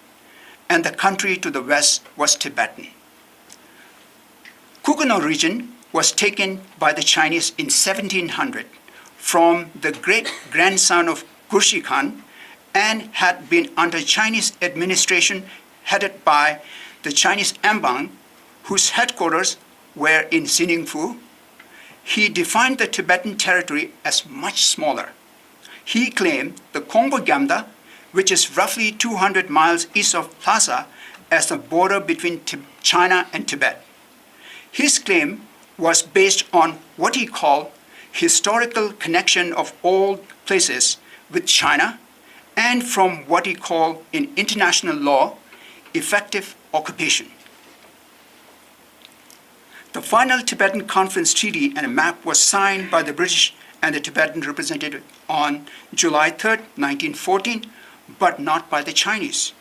and the country to the west was Tibetan. Kukino region was taken by the Chinese in seventeen hundred from the great grandson of Gurshi Khan and had been under Chinese administration headed by the Chinese Ambang, whose headquarters were in Xiningfu. He defined the Tibetan territory as much smaller. He claimed the Kongpo Gyamda, which is roughly two hundred miles east of Lhasa, as the border between Tib- China and Tibet. His claim was based on what he called historical connection of all places with China and from what he called in international law effective occupation. The final Tibetan Conference Treaty and a map was signed by the British and the Tibetan representative on July third, nineteen fourteen, but not by the Chinese.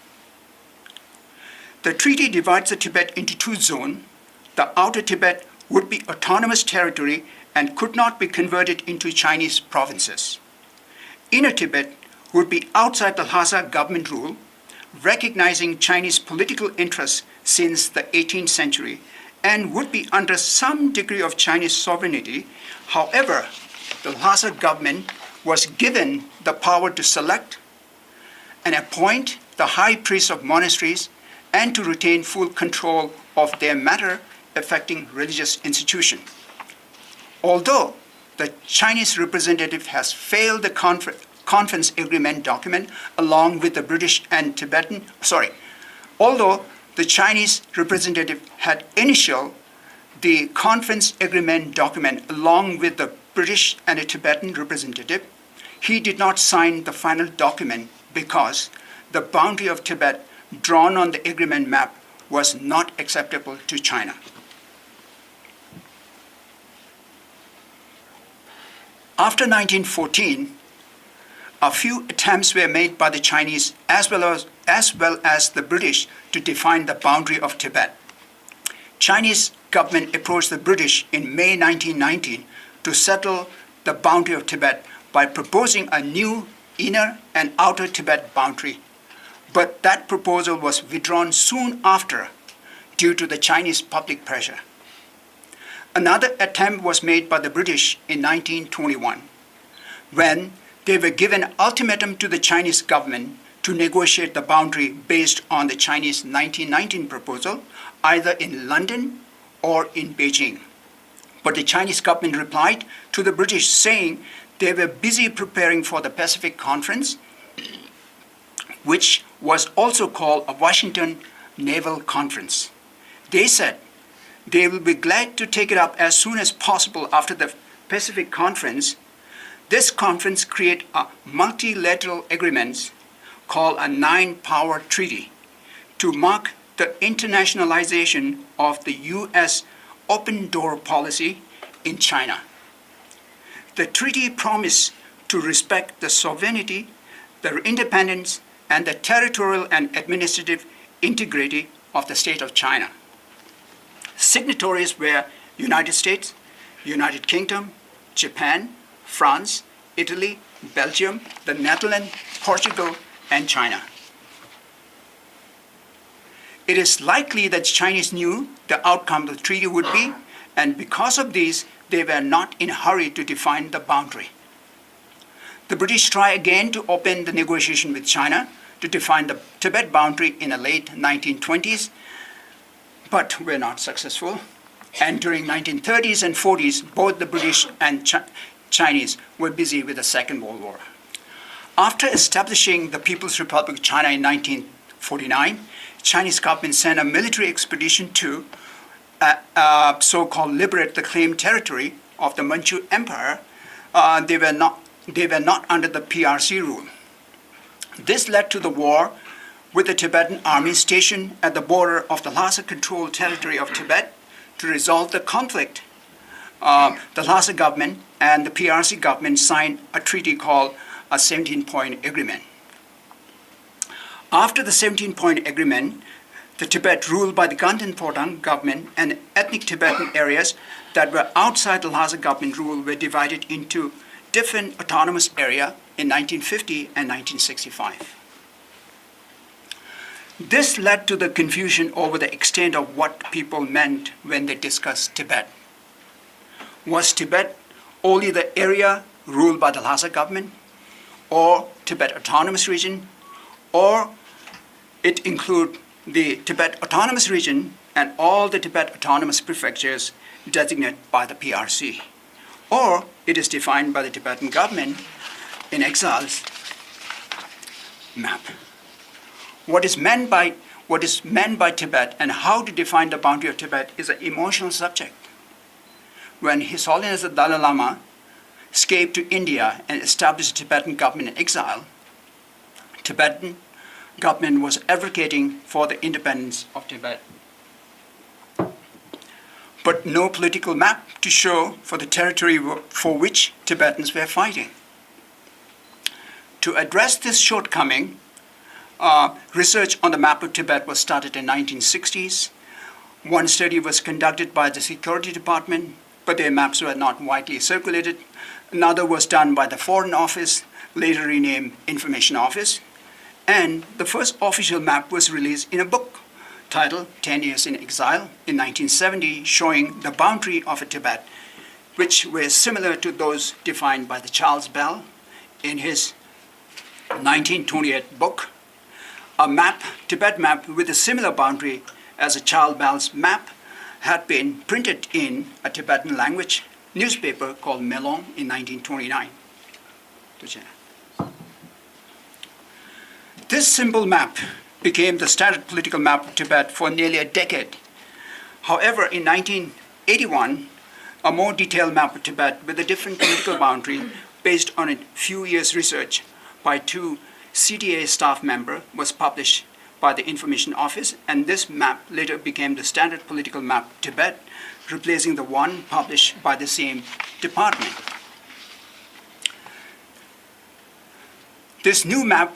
The treaty divides the Tibet into two zones. The Outer Tibet would be autonomous territory and could not be converted into Chinese provinces. Inner Tibet would be outside the Lhasa government rule, recognizing Chinese political interests since the eighteenth century, and would be under some degree of Chinese sovereignty. However, the Lhasa government was given the power to select and appoint the high priests of monasteries and to retain full control of their matter affecting religious institution. Although the Chinese representative has failed the confer- conference agreement document along with the British and Tibetan, sorry, although the Chinese representative had initialed the conference agreement document along with the British and the Tibetan representative, he did not sign the final document because the boundary of Tibet drawn on the agreement map was not acceptable to China. After nineteen fourteen, a few attempts were made by the Chinese as well as, as well as the British to define the boundary of Tibet. Chinese government approached the British in May nineteen nineteen to settle the boundary of Tibet by proposing a new inner and outer Tibet boundary. But that proposal was withdrawn soon after due to the Chinese public pressure. Another attempt was made by the British in nineteen twenty-one, when they were given an ultimatum to the Chinese government to negotiate the boundary based on the Chinese nineteen nineteen proposal, either in London or in Beijing. But the Chinese government replied to the British saying they were busy preparing for the Pacific Conference, which was also called a Washington Naval Conference. They said they will be glad to take it up as soon as possible after the Pacific Conference. This conference created a multilateral agreement called a Nine Power Treaty to mark the internationalization of the U S open door policy in China. The treaty promised to respect the sovereignty, the independence, and the territorial and administrative integrity of the state of China. Signatories were United States, United Kingdom, Japan, France, Italy, Belgium, the Netherlands, Portugal, and China. It is likely that Chinese knew the outcome of the treaty would be, and because of this, they were not in a hurry to define the boundary. The British tried again to open the negotiation with China to define the Tibet boundary in the late nineteen twenties, but were not successful. And during nineteen thirties and forties, both the British and Chi- Chinese were busy with the Second World War. After establishing the People's Republic of China in nineteen forty-nine, Chinese government sent a military expedition to uh, uh, so-called liberate the claimed territory of the Manchu Empire. Uh, they were not they were not under the P R C rule. This led to the war with the Tibetan army stationed at the border of the Lhasa controlled territory of Tibet. To resolve the conflict, uh, the Lhasa government and the P R C government signed a treaty called a seventeen point agreement. After the seventeen point agreement, the Tibet ruled by the Khanten Phortang government and ethnic Tibetan areas that were outside the Lhasa government rule were divided into different autonomous area in nineteen fifty and nineteen sixty-five. This led to the confusion over the extent of what people meant when they discussed Tibet. Was Tibet only the area ruled by the Lhasa government, or Tibet Autonomous Region, or it include the Tibet Autonomous Region and all the Tibet Autonomous Prefectures designated by the P R C, or it is defined by the Tibetan government in exile's map. What is meant by what is meant by Tibet and how to define the boundary of Tibet is an emotional subject. When His Holiness the Dalai Lama escaped to India and established a Tibetan government in exile, Tibetan government was advocating for the independence of Tibet, but no political map to show for the territory for which Tibetans were fighting. To address this shortcoming, uh, research on the map of Tibet was started in nineteen sixties. One study was conducted by the Security Department, but their maps were not widely circulated. Another was done by the Foreign Office, later renamed Information Office. And the first official map was released in a book titled Ten Years in Exile in nineteen seventy, showing the boundary of Tibet, which were similar to those defined by the Charles Bell in his nineteen twenty-eight book. A map, Tibet map with a similar boundary as a Charles Bell's map, had been printed in a Tibetan language newspaper called Melon in nineteen twenty-nine. This simple map became the standard political map of Tibet for nearly a decade. However, in nineteen eighty-one, a more detailed map of Tibet with a different political boundary, based on a few years' research by two C T A staff member, was published by the Information Office, and this map later became the standard political map of Tibet, replacing the one published by the same department. This new map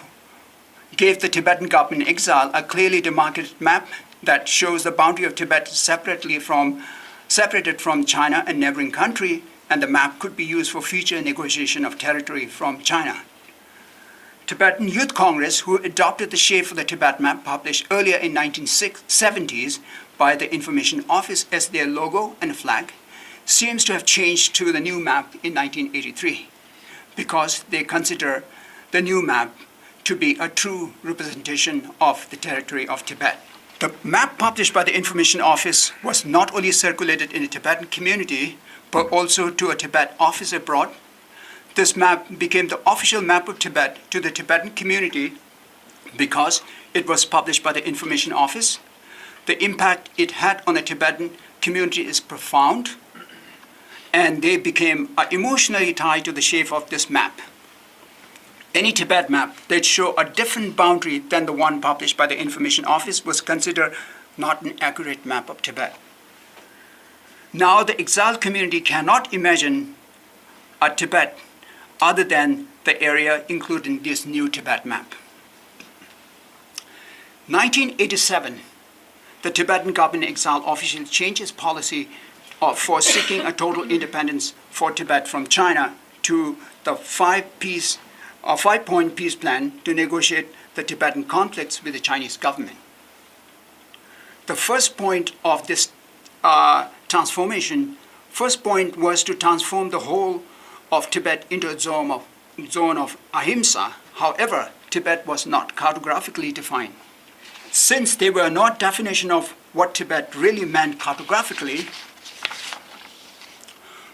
gave the Tibetan government in exile a clearly demarcated map that shows the boundary of Tibet separately from, separated from China and neighboring country, and the map could be used for future negotiation of territory from China. Tibetan Youth Congress, who adopted the shape for the Tibet map published earlier in nineteen seventies by the Information Office as their logo and flag, seems to have changed to the new map in nineteen eighty-three, because they consider the new map to be a true representation of the territory of Tibet. The map published by the Information Office was not only circulated in the Tibetan community, but also to a Tibet office abroad. This map became the official map of Tibet to the Tibetan community because it was published by the Information Office. The impact it had on the Tibetan community is profound, and they became, uh, emotionally tied to the shape of this map. Any Tibet map that show a different boundary than the one published by the Information Office was considered not an accurate map of Tibet. Now the exiled community cannot imagine a Tibet other than the area included in this new Tibet map. Nineteen eighty-seven, the Tibetan government in exile officially changed its policy of, for seeking a total independence for Tibet from China to the five peace, uh, five-point peace plan to negotiate the Tibetan conflicts with the Chinese government. The first point of this, uh, transformation, first point was to transform the whole of Tibet into a zone of, zone of ahimsa. However, Tibet was not cartographically defined. Since there were no definition of what Tibet really meant cartographically,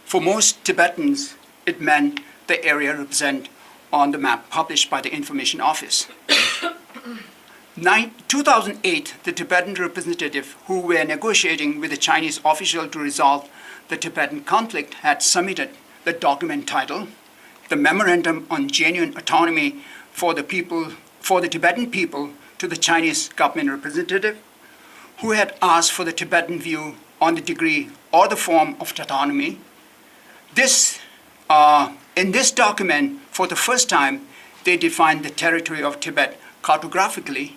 for most Tibetans, it meant the area represented on the map published by the Information Office. Nine, two thousand eight, the Tibetan representative who were negotiating with the Chinese official to resolve the Tibetan conflict had submitted the document titled The Memorandum on Genuine Autonomy for the People, for the Tibetan People to the Chinese government representative, who had asked for the Tibetan view on the degree or the form of autonomy. This, uh, in this document, for the first time, they defined the territory of Tibet cartographically,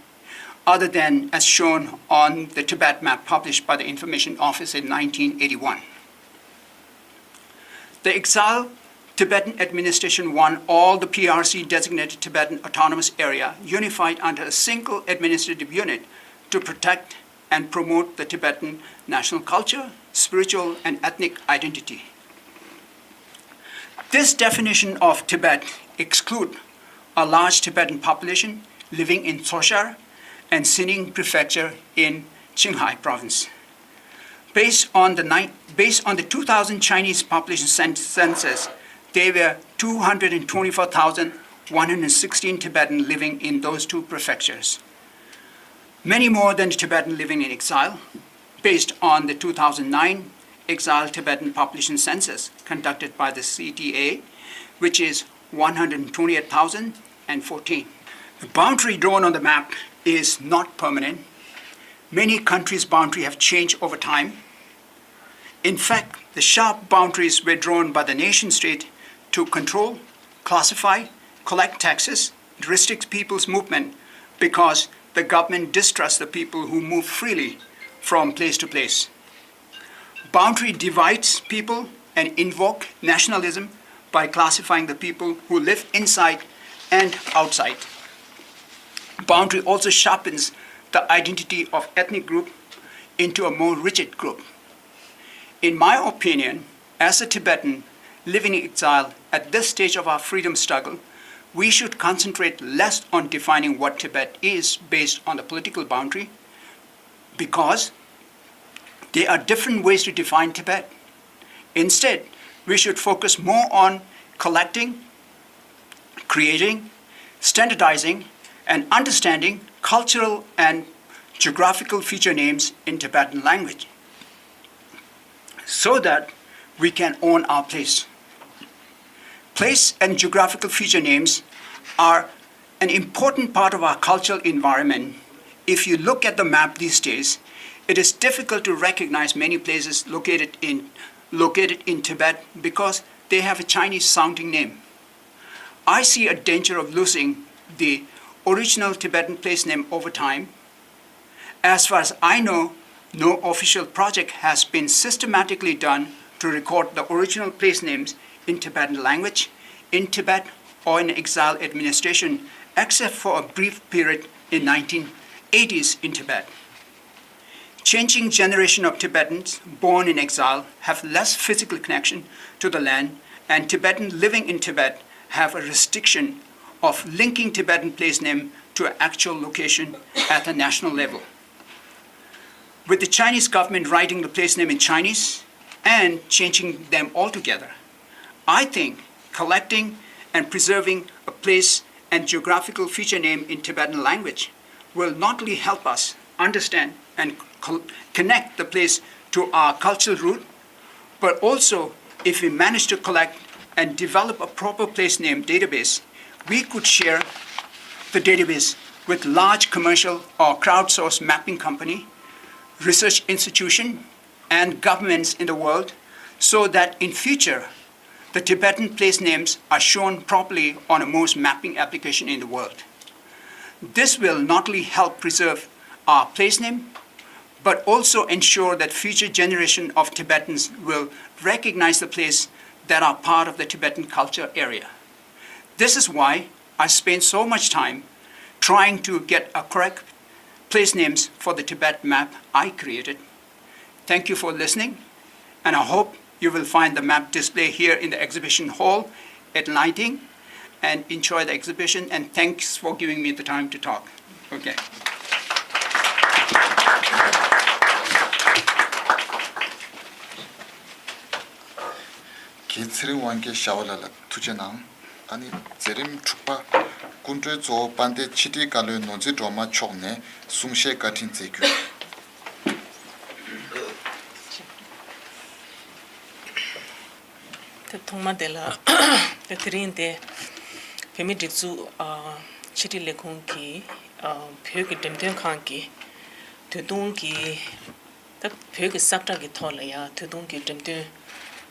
other than as shown on the Tibet map published by the Information Office in nineteen eighty-one. The exiled Tibetan administration won all the P R C designated Tibetan Autonomous Area unified under a single administrative unit to protect and promote the Tibetan national culture, spiritual and ethnic identity. This definition of Tibet exclude a large Tibetan population living in Tsoshar and Sining Prefecture in Qinghai Province. Based on the nine, based on the two thousand Chinese population cen- census, there were two hundred twenty-four thousand one hundred sixteen Tibetan living in those two prefectures. Many more than Tibetan living in exile, based on the two thousand nine exiled Tibetan population census conducted by the C T A, which is one hundred twenty-eight thousand fourteen. The boundary drawn on the map is not permanent. Many countries' boundaries have changed over time. In fact, the sharp boundaries were drawn by the nation state to control, classify, collect taxes, restrict people's movement because the government distrusts the people who move freely from place to place. Boundary divides people and invoke nationalism by classifying the people who live inside and outside. Boundary also sharpens the identity of ethnic group into a more rigid group. In my opinion, as a Tibetan living in exile at this stage of our freedom struggle, we should concentrate less on defining what Tibet is based on the political boundary, because there are different ways to define Tibet. Instead, we should focus more on collecting, creating, standardizing, and understanding cultural and geographical feature names in Tibetan language so that we can own our place. Place and geographical feature names are an important part of our cultural environment. If you look at the map these days, it is difficult to recognize many places located in, located in Tibet because they have a Chinese sounding name. I see a danger of losing the original Tibetan place name over time. As far as I know, no official project has been systematically done to record the original place names in Tibetan language, in Tibet, or in exile administration, except for a brief period in nineteen eighties in Tibet. Changing generation of Tibetans born in exile have less physical connection to the land, and Tibetan living in Tibet have a restriction of linking Tibetan place name to an actual location at the national level. With the Chinese government writing the place name in Chinese and changing them altogether, I think collecting and preserving a place and geographical feature name in Tibetan language will not only help us understand and col- connect the place to our cultural root, but also, if we manage to collect and develop a proper place name database, we could share the database with large commercial or crowdsourced mapping company, research institution, and governments in the world, so that in future the Tibetan place names are shown properly on most mapping application in the world. This will not only help preserve our place name, but also ensure that future generation of Tibetans will recognize the place that are part of the Tibetan culture area. This is why I spend so much time trying to get a correct place names for the Tibet map I created. Thank you for listening, and I hope you will find the map display here in the exhibition hall enlightening, and enjoy the exhibition, and thanks for giving me the time to talk. Okay. གི་ཚེ་རིང་དབང་རྒྱལ་ཞྭ་བ་ལགས་ལ་ཐུགས་རྗེ་གནང་། ཨ་ནི་མཛད་རིམ་དྲུག་པ། སྐུ་མགྲོན་གཙོ་བོ་དཔལ་ལྡན་ཕྱི་དྲིལ་བཀའ་བློན་ནོར་འཛིན་སྒྲོལ་མ་མཆོག་ནས་གསུང་བཤད་བཀའ་དྲིན་སྩལ་རྒྱུ། ད་ཐོག་མ་དེ་ལ་ད་དེ་རིང་དེ་བོད་མིའི་སྒྲིག་འཛུགས་ཨ་ཕྱི་དྲིལ་ལས་ཁུངས་ཀྱི་ཨ་བོད་ཀྱི་འགྲེམས་སྟོན་ཁང་གི་དུས་ཐུང་གི་ད་བོད་ཀྱི་ས་བཀྲ་གི་ཐོག་ལ་ཡ་དུས་ཐུང་གི་འགྲེམས་སྟོན་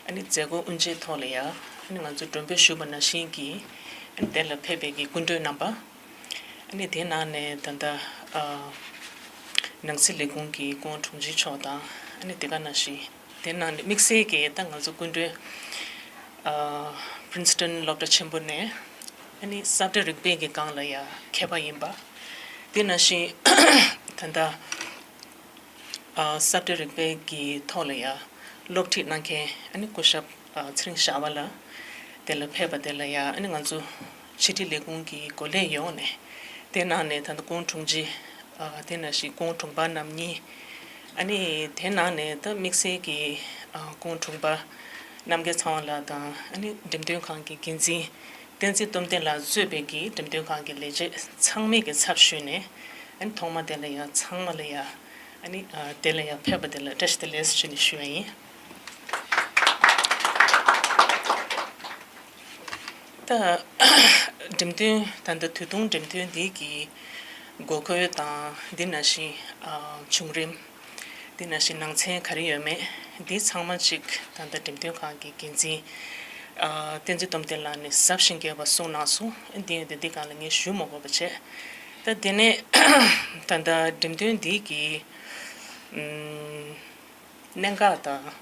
ཨ་ནི་མཛད་སྒོ་དབུ་འབྱེད་ཐོག་ལ་ཡ་ཨ་ནི་ང་ཚོ་མགྲོན་འབོད་ཞུས་པ་ནང་བཞིན་གྱི་ཨ་ནི་དེ་ལ་ཕེབས་པའི་གི་སྐུ་མགྲོན་རྣམ་པ། ཨ་ནི་དེའི་ནང་ནས་ད་ལྟ་ཨ་ནང་སྲིད་ལས་ཁུངས་ཀྱི་སྐུ་ངོ་དྲུང་ཆེ་མཆོག་དང་། ཨ་ནི་དེ་ག་ནང་བཞིན་དེའི་ནང་ནས་དམིགས་བསལ་གྱི་ད་ང་ཚོ་སྐུ་མགྲོན་ཨ་པྲིན་སི་ཊོན་སློབ་གྲྭ་ཆེན་པོ་ནས་ཨ་ནི་ས་བཀྲ་རིག་པའི་གི་སྒང་ལ་ཡ་མཁས་པ་ཡིན་པ། དེ་ནང་བཞིན་ད་ལྟ་ཨ་ས་བཀྲ་རིག་པའི་གི་ཐོག་ལ་ཡ་སློབ་ཁྲིད་གནང་མཁན་ཨ་ནི་སྐུ་ཞབས་ཨ་ཚེ་རིང་ཞྭ་བ་ལགས་དེ་ལ་ཕེབས་པ་དེ་ལ་ཡ། ཨ་ནི་ང་ཚོ་ཕྱི་དྲིལ་ལས་ཁུངས་ཀྱི་འགོ་ལས་ཡོངས་ནས། དེ་ནང་ནས་ད་ལྟ་སྐུ་ངོ་དྲུང་ཆེ་ཨ་དེ་ནང་བཞིན་སྐུ་ངོ་དྲུང་འཕར་རྣམ་གཉིས། ཨ་ནི་དེ་ནང་ནས་ད་དམིགས་བསལ་གྱི་ཨ་སྐུ་ངོ་དྲུང་འཕར་རྣམ་རྒྱལ་ཚེ་དབང་ལགས་དང་། ཨ་ནི་འགྲེམས་སྟོན་ཁང་གི་འགན་འཛིན་བསྟན་འཛིན་སྟོབས་ལྡན་ལགས་གཙོས་པའི་གི་འགྲེམས་སྟོན་ཁང་གི་ལས་བྱེད་ཚང་མས་ཀྱི་ཚབ་ཞུས་ནས། ཨ་ནི་ཐོག་མ་དེ་ལ་ཡ་ཚང་མ་ལ་ཡ། ཨ་ནི་ཨ་དེ་ལ་ཡ་ཕེབས་པ་དེ་ལ་བཀྲ་ཤིས་བདེ་ལེགས་ཞུ་ནས་ཞུ་ཡ་ཡིན། ད་འགྲེམས་སྟོན་ད་ལྟ་དུས་ཐུང་འགྲེམས་སྟོན་འདི་གི་དགོས་མཁོ་དང་། འདི་ནང་བཞིན་ཨ་བྱུང་རིམ། འདི་ནང་བཞིན་ནང་ཚན་ག་རེ་ཡོད་མེད། འདི་ཚང་མ་ཅིག་ད་ལྟ་འགྲེམས་སྟོན་ཁང་གི་འགན་འཛིན་ཨ་བསྟན་འཛིན་སྟོབས་ལྡན་ལགས་ནས་ཟབ་ཞིང་རྒྱས་པ་གསུངས་གནང་སོང་། འདི་ཡོད་དེ་འདི་སྒང་ལ་ངས་ཞུ་མ་དགོས་པ་བྱས། ད་དེ་ནས་ད་ལྟ་འགྲེམས་སྟོན་འདི་གི་ཨམ། གནད་འགག་དང་།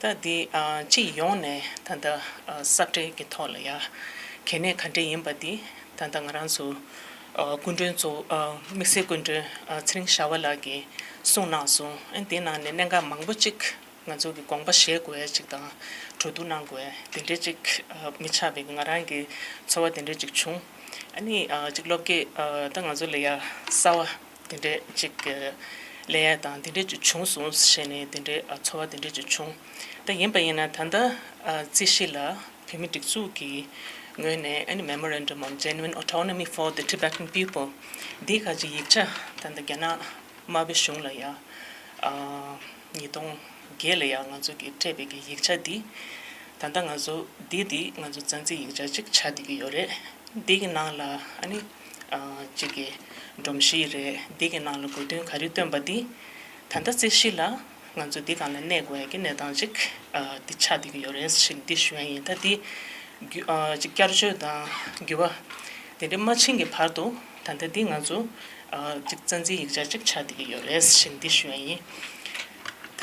ད་འདི་ཨ་སྤྱི་ཡོངས་ནས་ད་ལྟ་ཨ་ས་བཀྲའི་གི་ཐོག་ལ་ཡ་གལ་གནད་ག་འདྲ་ཡིན་པ་འདི་ད་ལྟ་ང་རང་ཚོ་ཨ་སྐུ་མགྲོན་ཚོ་ཨ་དམིགས་བསལ་སྐུ་མགྲོན་ཨ་ཚེ་རིང་ཞྭ་བ་ལགས་ཀྱིས་གསུངས་གནང་སོང་། ཨ་འདི་ནང་ནས་གནད་འགག་མང་པོ་ཅིག་ང་ཚོ་གི་དགོངས་པ་བཞེས་དགོས་ཡ་ཅིག་དང་། གྲོས་བསྡུར་གནང་དགོས་ཡ་དེ་འདྲའི་ཅིག་ཨ་མི་ཆགས་པའི་ང་རང་གི་ཚོར་བ་དེ་འདྲའི་ཅིག་བྱུང་། ཨ་ནི་ཨ་ཅིག་སློབ་དགེ་ཨ་ད་ང་ཚོ་ལ་ཡ་གསར་བ་དེ་འདྲས་ཅིག་གི་ལས་ཡ་དང་དེ་འདྲས་ཅིག་བྱུང་སོང་ཞེས་ནས་དེ་འདྲས་ཨ་ཚོར་བ་དེ་འདྲས་ཅིག་བྱུང་། ད་ཡིན་པ་ཡིན་ན་ད་ལྟ་ཨ་རྩིས་གཞི་ལ་བོད་མི་སྒྲིག་འཛུགས་ཀྱི་ངོས་ནས་ཨ་ནི་Memorandum on Genuine Autonomy for the Tibetan People འདི་ག་ཅིག་ཡིག་ཆ་ད་ལྟ་རྒྱ་ནག་དམར་པོའི་གཞུང་ལ་ཡ་ཨ་ཉིས་སྟོང་བརྒྱད་ལ་ཡ་ང་ཚོ་གིས་སྤྲད་པའི་གི་ཡིག་ཆ་འདི་ད་ལྟ་ང་ཚོ་འདི་འདི་ང་ཚོ་རྩ་འཛིན་ཡིག་ཆ་ཅིག་ཆགས་བསྡད་ཀྱི་ཡོད་རེད། འདི་གི་ནང་ལ་ཨ་ནི་ཨ་གཅིག་གི་སྒྲོམ་གཞི་རེད། འདི་གི་ནང་ལ་དགོས་འདུན་ག་རེ་བཏོན་པ་འདི་ད་ལྟ་རྩིས་གཞི་ལ་ང་ཚོ་འདི་སྒང་ལ་གནས་དགོས་ཡ་གི་གནས་སྟངས་ཅིག་ཨ་འདི་ཆགས་བསྡད་ཀྱི་ཡོད་རེད་ཟེར་འདི་ཞུ་ཡ་ཡིན། ད་འདི་རྒྱུ་ཨ་ཅིག་བསྐྱར་བཅོས་དང་འགྱུར་བ་དེ་འདྲ་མ་ཕྱིན་གྱི་བར་དུ་ད་ལྟ་འདི་ང་ཚོ་ཨ་ཅིག་རྩ་འཛིན་ཡིག་ཆ་ཅིག་ཆགས་བསྡད་ཀྱི་ཡོད་རེད་ཟེར་འདི་ཞུ་ཡ་ཡིན། ད་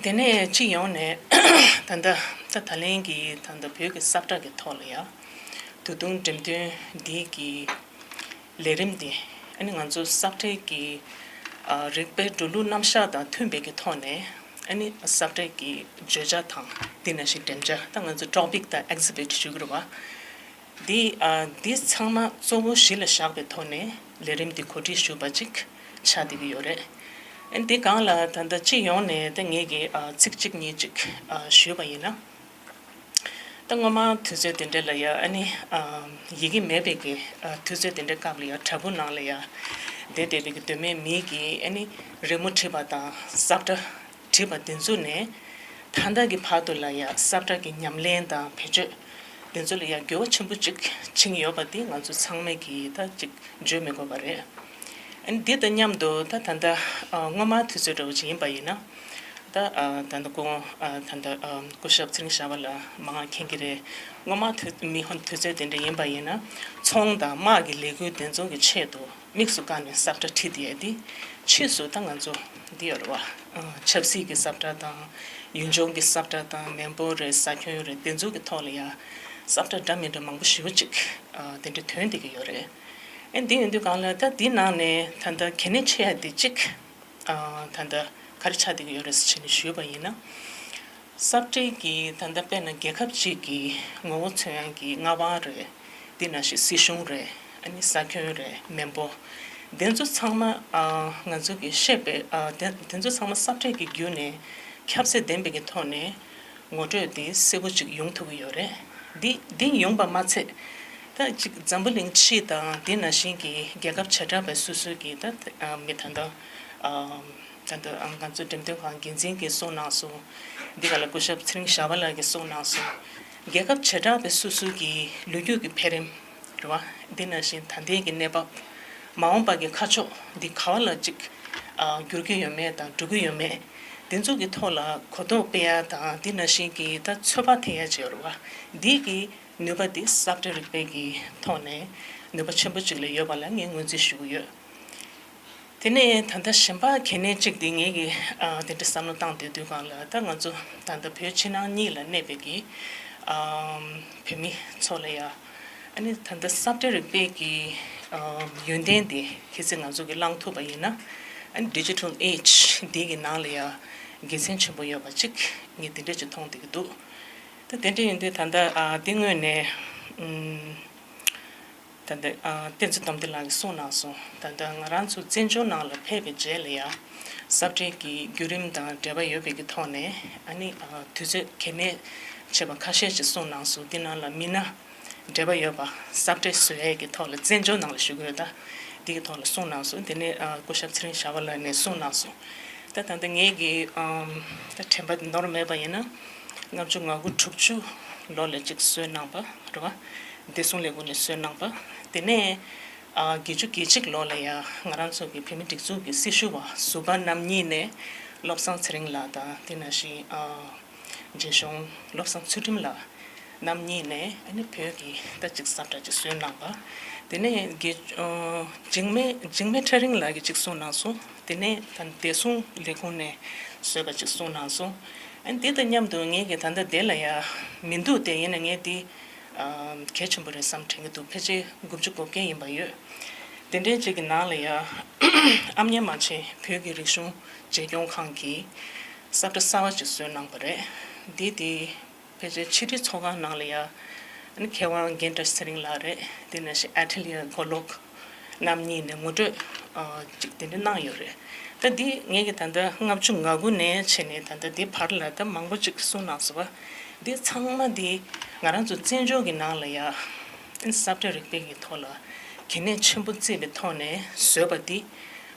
དེ་ནས་སྤྱི་ཡོངས་ནས་ད་ལྟ་ད་ད་ལན་གྱི་ད་ལྟ་བོད་ཀྱི་ས་བཀྲ་གི་ཐོག་ལ་ཡ་ད་དུང་འགྲེམས་སྟོན་འདི་གི་ལས་རིམ་འདི་ཨ་ནི་ང་ཚོ་ས་བཀྲའི་གི་ཨ་རིག་པའི་འགྲོ་ལུགས་རྣམ་གཞག་དང་མཐུན་པའི་གི་ཐོག་ནས་ཨ་ནི་ས་བཀྲའི་གི་བརྗོད་བྱ་དང་འདི་ནང་བཞིན་འགྲེམས་བྱ་ད་ང་ཚོ་topic་དང་exhibit་ཞུ་གི་རེད་བ། འདི་ཨ་འདི་ཚང་མ་གཙོ་བོ་གཞི་ལ་བཞག་པའི་ཐོག་ནས་ལས་རིམ་འདི་གོ་སྒྲིག་ཞུས་པ་ཅིག་ཆགས་བསྡད་ཀྱི་ཡོད་རེད། ཨ་ནི་འདི་སྒང་ལ་ད་ལྟ་སྤྱི་ཡོངས་ནས་ད་ངེད་ཀྱིས་ཨ་ཚིག་གཅིག་གཉིས་ཅིག་ཨ་ཞུས་པ་ཡིན་ན། ད་སྔོན་མ་དུས་ཚོད་དེ་འདྲ་ལ་ཡ་ཨ་ནི་ཨ་ཡི་གེ་མེད་པའི་གི་ཨ་དུས་ཚོད་དེ་འདྲའི་སྐབས་ལ་ཡ་བྲག་ཕུག་ནང་ལ་ཡ་བསྡད་བསྡད་པའི་གི་གདོད་མའི་མི་གིས་ཨ་ནི་རི་མོ་བྲིས་པ་དང་ས་བཀྲ་བྲིས་པ་དེ་ཚོ་ནས་ད་ལྟ་གི་བར་དུ་ལ་ཡ་ས་བཀྲ་གི་ཉམས་ལེན་དང་བེད་སྤྱོད་དེ་ཚོ་ལ་ཡ་འགྱུར་བ་ཆེན་པོ་ཅིག་ཕྱིན་ཡོད་པ་དེ་ང་ཚོ་ཚང་མས་གི་ད་ཅིག་བརྗོད་མི་དགོས་པ་རེད། ཨ་ནི་འདི་དང་མཉམ་དུ་ད་ད་ལྟ་ཨ་སྔོན་མ་དུས་ཚོད་འདྲ་བོ་ཅིག་ཡིན་པ་ཡིན་ན། ད་ཨ་ད་ལྟ་སྐུ་ངོ་ཨ་ད་ལྟ་ཨ་སྐུ་ཞབས་ཚེ་རིང་ཞྭ་བ་ལགས་མང་མཁྱེན་གྱི་རེད། སྔོན་མ་དུས་མི་ཧོན་དུས་ཚོད་དེ་འདྲ་ཡིན་པ་ཡིན་ན་ཚོང་དང་དམག་གི་ལས་འགུལ་དེ་ཚོ་གི་ཆེད་དུ་དམིགས་སུ་བཀར་ནས་ས་བཀྲ་བྲིས་བསྡད་ཡ་དེ་ཕྱིས་སུ་ད་ང་ཚོ་འདི་ཡོད་རེད་བ། ཨ་ཆབ་སྲིད་ཀྱི་ས་བཀྲ་དང་ཡུལ་ལྗོངས་ཀྱི་ས་བཀྲ་དང་མེས་པོ་རེད་ས་ཁྱོན་རེད་དེ་ཚོ་གི་ཐོག་ལ་ཡ་ས་བཀྲ་འདྲ་མི་འདྲ་མང་པོ་ཞེ་པོ་ཅིག་ཨ་དེ་འདྲ་ཐོན་བསྡད་ཀྱི་ཡོད་རེད། ཨ་འདི་ཡིན་དུས་སྒང་ལ་ད་འདི་ནང་ནས་ད་ལྟ་གལ་གནད་ཆེ་ཡ་དེ་གཅིག་ཨ་ད་ལྟ་ག་རེ་ཆགས་བསྡད་ཀྱི་ཡོད་རེད་ཟེར་བྱས་ནས་ཞུས་པ་ཡིན་ན། ས་བཀྲའི་གི་ད་ལྟ་དཔེར་ན་རྒྱལ་ཁབ་ཅིག་གི་ངོ་བོ་མཚོན་ཡག་གི་མངའ་དབང་རེད། འདི་ནང་བཞིན་སྲིད་གཞུང་རེད། ཨ་ནི་ས་ཁྱོན་རེད། མེས་པོ། དེ་ཚོ་ཚང་མ་ཨ་ང་ཚོ་གི་ཤེས་པའི་ཨ་དེ་དེ་ཚོ་ཚང་མ་ས་བཀྲའི་གི་བརྒྱུད་ནས་ཁྱབ་ཚད་ལྡན་པའི་གི་ཐོག་ནས། ངོ་སྤྲོད་དེ་གསལ་པོ་ཅིག་ཡོང་ཐུབ་ཀྱི་ཡོད་རེད། འདི་འདི་ཡོང་པ་མ་ཚད། ད་ཅིག་འཛམ་བུ་གླིང་སྤྱི་དང་དེ་ནང་བཞིན་གྱི་རྒྱལ་ཁབ་བྱེ་བྲག་པའི་སོ་སོའི་གི་ད་ཨ་མི་ད་ལྟ་ཨ་ད་ལྟ་ཨ་ང་ཚོ་འགྲེམས་སྟོན་ཁང་འགན་འཛིན་གྱིས་གསུངས་གནང་སོང་། འདི་ག་ལ་སྐུ་ཞབས་ཚེ་རིང་ཞྭ་བ་ལགས་ཀྱིས་གསུངས་གནང་སོང་། རྒྱལ་ཁབ་བྱེ་བྲག་པའི་སོ་སོའི་གི་ལོ་རྒྱུས་ཀྱི་འཕེལ་རིམ། རེད་བ། འདི་ནང་བཞིན་ད་ལྟའི་གི་གནས་བབ། མ་འོངས་པ་གི་ཁ་ཕྱོགས་འདི་ག་བ་ལ་ཅིག་ཨ་འགྱུར་གྱི་ཡོད་མེད་དང་འགྲོ་གི་ཡོད་མེད། འདི་ཚོ་གི་ཐོག་ལ་གོ་རྟོགས་སྤེལ་ཡ་དང་འདི་ནང་བཞིན་གྱི་ད་ཚོད་དཔག་འཐེན་ཡ་ཅིག་ཡོད་རེད་བ། འདི་གི་ནུས་པ་འདི་ས་བཀྲ་རིག་པའི་གི་ཐོག་ནས་ ནུས་པ་ཆེན་པོ་ཅིག་ལ་ཡོད་པ་ལ་ངས་ངོས་འཛིན་ཞུ་གི་ཡོད། དེ་ནས་ད་ལྟ་གཞན་པ་གལ་གནད་གཅིག་དེ་ངེད་ཀྱིས་ཨ་དེ་འདྲ་བསམ་བློ་བཏང་བསྡད་དུས་སྒང་ལ། ད་ང་ཚོ་ད་ལྟ་བོད་ཕྱི་ནང་གཉིས་ལ་གནས་པའི་གི་ཨ་བོད་མི་ཚོ་ལ་ཡ། ཨ་ནི་ད་ལྟ་ས་བཀྲ་རིག་པའི་གི་ཨ་ཡོན་ཏན་དེ་གལ་སྲིད་ང་ཚོ་གིས་བླང་ཐུབ་པ་ཡིན་ན། ཨ་ནི་ཌི་ཇི་ཊལ་ཨེ་ཇི་འདི་གི་ནང་ལ་ཡ་དགེ་མཚན་ཆེན་པོ་ཡོད་པ་ཅིག་ངས་དེ་འདྲ་ཅིག་མཐོང་བསྡད་ཀྱི་འདུག་ད་དེ་འདྲ་ཡིན་དུས་ད་ལྟ་ཨ་འདི་སྔོན་ནས་ཨུམ། ད་ལྟ་ཨ་བསྟན་འཛིན་སྟོབས་ལྡན་ལགས་ཀྱིས་གསུངས་གནང་སོང་། ད་ལྟ་ང་རང་ཚོ་བཙན་བྱོལ་ནང་ལ་ཕེབས་པའི་རྗེས་ལ་ཡང་ས་བཀྲའི་གི་བརྒྱུད་རིམ་དང་འབྲེལ་བ་ཡོད་པའི་གི་ཐོག་ནས། ཨ་ནི་ཨ་དུས་ཚོད་གལ་གནད་ཆེ་བ་ཁ་ཤས་ཅིག་གསུངས་གནང་སོང་། འདི་ནང་ལ་མི་སྣ་འབྲེལ་བ་ཡོད་པ་ས་བཀྲ་བཟོ་ཡས་ཀྱི་ཐོག་ལ་བཙན་བྱོལ་ནང་ལ་ཞུ་གི་ཡོད། ད་འདི་གི་ཐོག་ལ་གསུངས་གནང་སོང་། དེ་ནས་ཨ་སྐུ་ཞབས་ཚེ་རིང་ཞྭ་བྷ་ལགས་ནས་གསུངས་གནང་སོང་། ད་ད་ལྟ་ངེད་ཀྱི་ཨམ་ད་དྲན་པ་ནོར་མེད་པ་ཡིན་ན། ལྔ་བཅུ་ང་དགུ་དྲུག་ཅུ་ལོ་ལ་ཅིག་བཟོས་གནང་པ་རེད་བ། བདེ་སྲུང་ལས་ཁུངས་ནས་བཟོས་གནང་པ། དེ་ནས་ཨ་བརྒྱད་ཅུ་གྱ་གཅིག་ལོ་ལ་ཡ་ང་རང་ཚོ་གི་བོད་མི་སྒྲིག་འཛུགས་ཀྱི་སྲི་ཞུ་བ་ཟུར་པ་རྣམ་གཉིས་ནས་བློ་བཟང་ཚེ་རིང་ལགས་དང་། དེ་ནང་བཞིན་ཨ་རྗེ་གཞུང་བློ་བཟང་ཚུལ་ཁྲིམས་ལགས་རྣམ་གཉིས་ནས་ཨ་ནི་བོད་ཀྱི་ད་ཅིག་ས་བཀྲ་ཅིག་བཟོས་གནང་པ། དེ་ནས་རྒྱལ་ཨ་འཇིགས་མེད་འཇིགས་མེད་ཁྲ་རིང་ལགས་ཀྱིས་ཅིག་གསུངས་གནང་སོང་། དེ་ནས་ད་བདེ་སྲུང་ལས་ཁུངས་ནས་བཟོས་པ་ཅིག་གསུངས་གནང་སོང་། ཨ་ནི་དེ་དང་མཉམ་དུ་ངེད་ཀྱིས་ད་ལྟ་དེ་ལ་ཡ་མི་འདུག་སྟེ། ཡིན་ན་ངས་འདི་ཨ་གལ་ཆེན་པོ་རེད་བསམ་དྲན་གྱི་འདུག་ཕལ་ཆེར་དགུ་བཅུ་གོ་བརྒྱད་ཡིན་པ་ཡོད། དེ་འདྲའི་ཅིག་གི་ནང་ལ་ཡ་ཨ་མྱེས་རྨ་ཆེན་བོད་ཀྱི་རིག་གཞུང་བརྗེ་སྐྱོང་ཁང་གིས་ས་བཀྲ་གསར་བ་ཅིག་བཟོས་གནང་པ་རེད། འདི་དེ་ཕལ་ཆེར་ཕྱི་དྲིལ་ཚོགས་ཁང་ནང་ལ་ཡ་ཨ་ནི་མཁས་དབང་རྒན་བཀྲ་ཤིས་ཚེ་རིང་ལགས་རེད། དེ་ནང་བཞིན་ཨ་ཐི་ལི་ཡ་མགོ་ལོག་རྣམ་གཉིས་ནས་ངོ་སྤྲོད་ཨ་ཅིག་དེ་འདྲ་གནང་ཡོད་རེད། ད་འདི་ངེད་ཀྱིས་ད་ལྟ་ལྔ་བཅུ་ང་དགུ་ནས་བྱས་ནས་ད་ལྟ་འདི་བར་ལ་ད་མང་པོ་ཅིག་གསུངས་གནང་སོང་བ། འདི་ཚང་མ་འདི་ང་རང་ཚོ་བཙན་བྱོལ་གྱི་ནང་ལ་ཡ་ཨ་ནི་ས་བཀྲ་རིག་པའི་གི་ཐོག་ལ་གལ་གནད་ཆེན་པོ་བརྩིས་པའི་ཐོག་ནས་བཟོས་པ་འདི།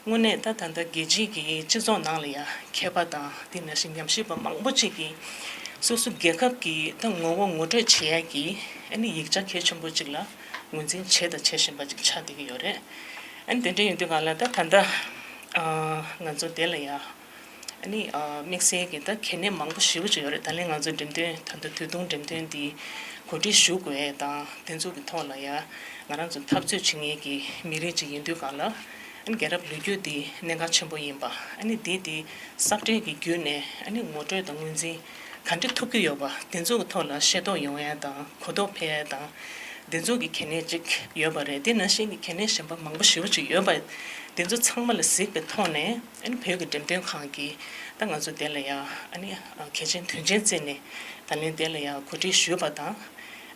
དངོས་གནས་ད་ད་ལྟ་རྒྱལ་སྤྱིའི་གི་སྤྱི་ཚོགས་ནང་ལ་ཡ་མཁས་པ་དང་། དེ་ནང་བཞིན་ཉམས་ཞིབ་པ་མང་པོ་ཅིག་གིས་སོ་སོ་རྒྱལ་ཁབ་ཀྱི་ད་ངོ་བོ་ངོ་སྤྲོད་བྱེད་ཡ་གི་ཨ་ནི་ཡིག་ཆ་གལ་ཆེན་པོ་ཅིག་ལ་ངོས་འཛིན་བྱས་དང་བྱེད་བཞིན་པ་ཅིག་ཆགས་བསྡད་ཀྱི་ཡོད་རེད། ཨ་ནི་དེ་འདྲ་ཡིན་དུས་སྒང་ལ་ད་ད་ལྟ་ཨ་ང་ཚོ་དེ་ལ་ཡ་ཨ་ནི་ཨ་དམིགས་བསལ་གྱི་ད་གལ་གནད་མང་པོ་ཞེ་པོ་ཅིག་ཡོད་རེད། ད་ལན་ང་ཚོ་འགྲེམས་སྟོན་ད་ལྟ་དུས་ཐུང་འགྲེམས་སྟོན་འདི་གོ་སྒྲིག་ཞུ་དགོས་དང་། དེ་ཚོ་གི་ཐོག་ལ་ཡ་ང་རང་ཚོ་འཐབ་རྩོད་བྱེད་མཁན་གྱི་མི་རིགས་ཅིག་ཡིན་དུས་སྒང་ལ། ཨ་ནི་རྒྱལ་རབས་ལོ་རྒྱུས་འདི་གནད་འགག་ཆེན་པོ་ཡིན་པ། ཨ་ནི་འདི་འདི་ས་བཀྲའི་གི་བརྒྱུད་ནས་ཨ་ནི་ངོ་སྤྲོད་དང་ངོས་འཛིན་ག་འདྲ་ཐུབ་ཀྱི་ཡོད་པ། དེ་ཚོ་གི་ཐོག་ལ་ཤེས་རྟོགས་ཡོང་ཡ་དང་གོ་རྟོགས་འཕེལ་ཡ་དང་། དེ་ཚོ་གི་གལ་གནད་ཅིག་ཡོད་པ་རེད། དེ་ནང་བཞིན་གྱི་གལ་གནད་གཞན་པ་མང་པོ་ཞེ་པོ་ཅིག་ཡོད་པ། དེ་ཚོ་ཚང་མ་ལ་གཟིགས་པའི་ཐོག་ནས་ཨ་ནི་བོད་ཀྱི་འགྲེམས་སྟོན་ཁང་གིས་ད་ང་ཚོ་དེ་ལ་ཡ་ཨ་ནི་གལ་ཆེན་དོན་ཆེན་བརྩིས་ནས་ད་ལན་དེ་ལ་ཡ་གོ་སྒྲིག་ཞུས་པ་དང་།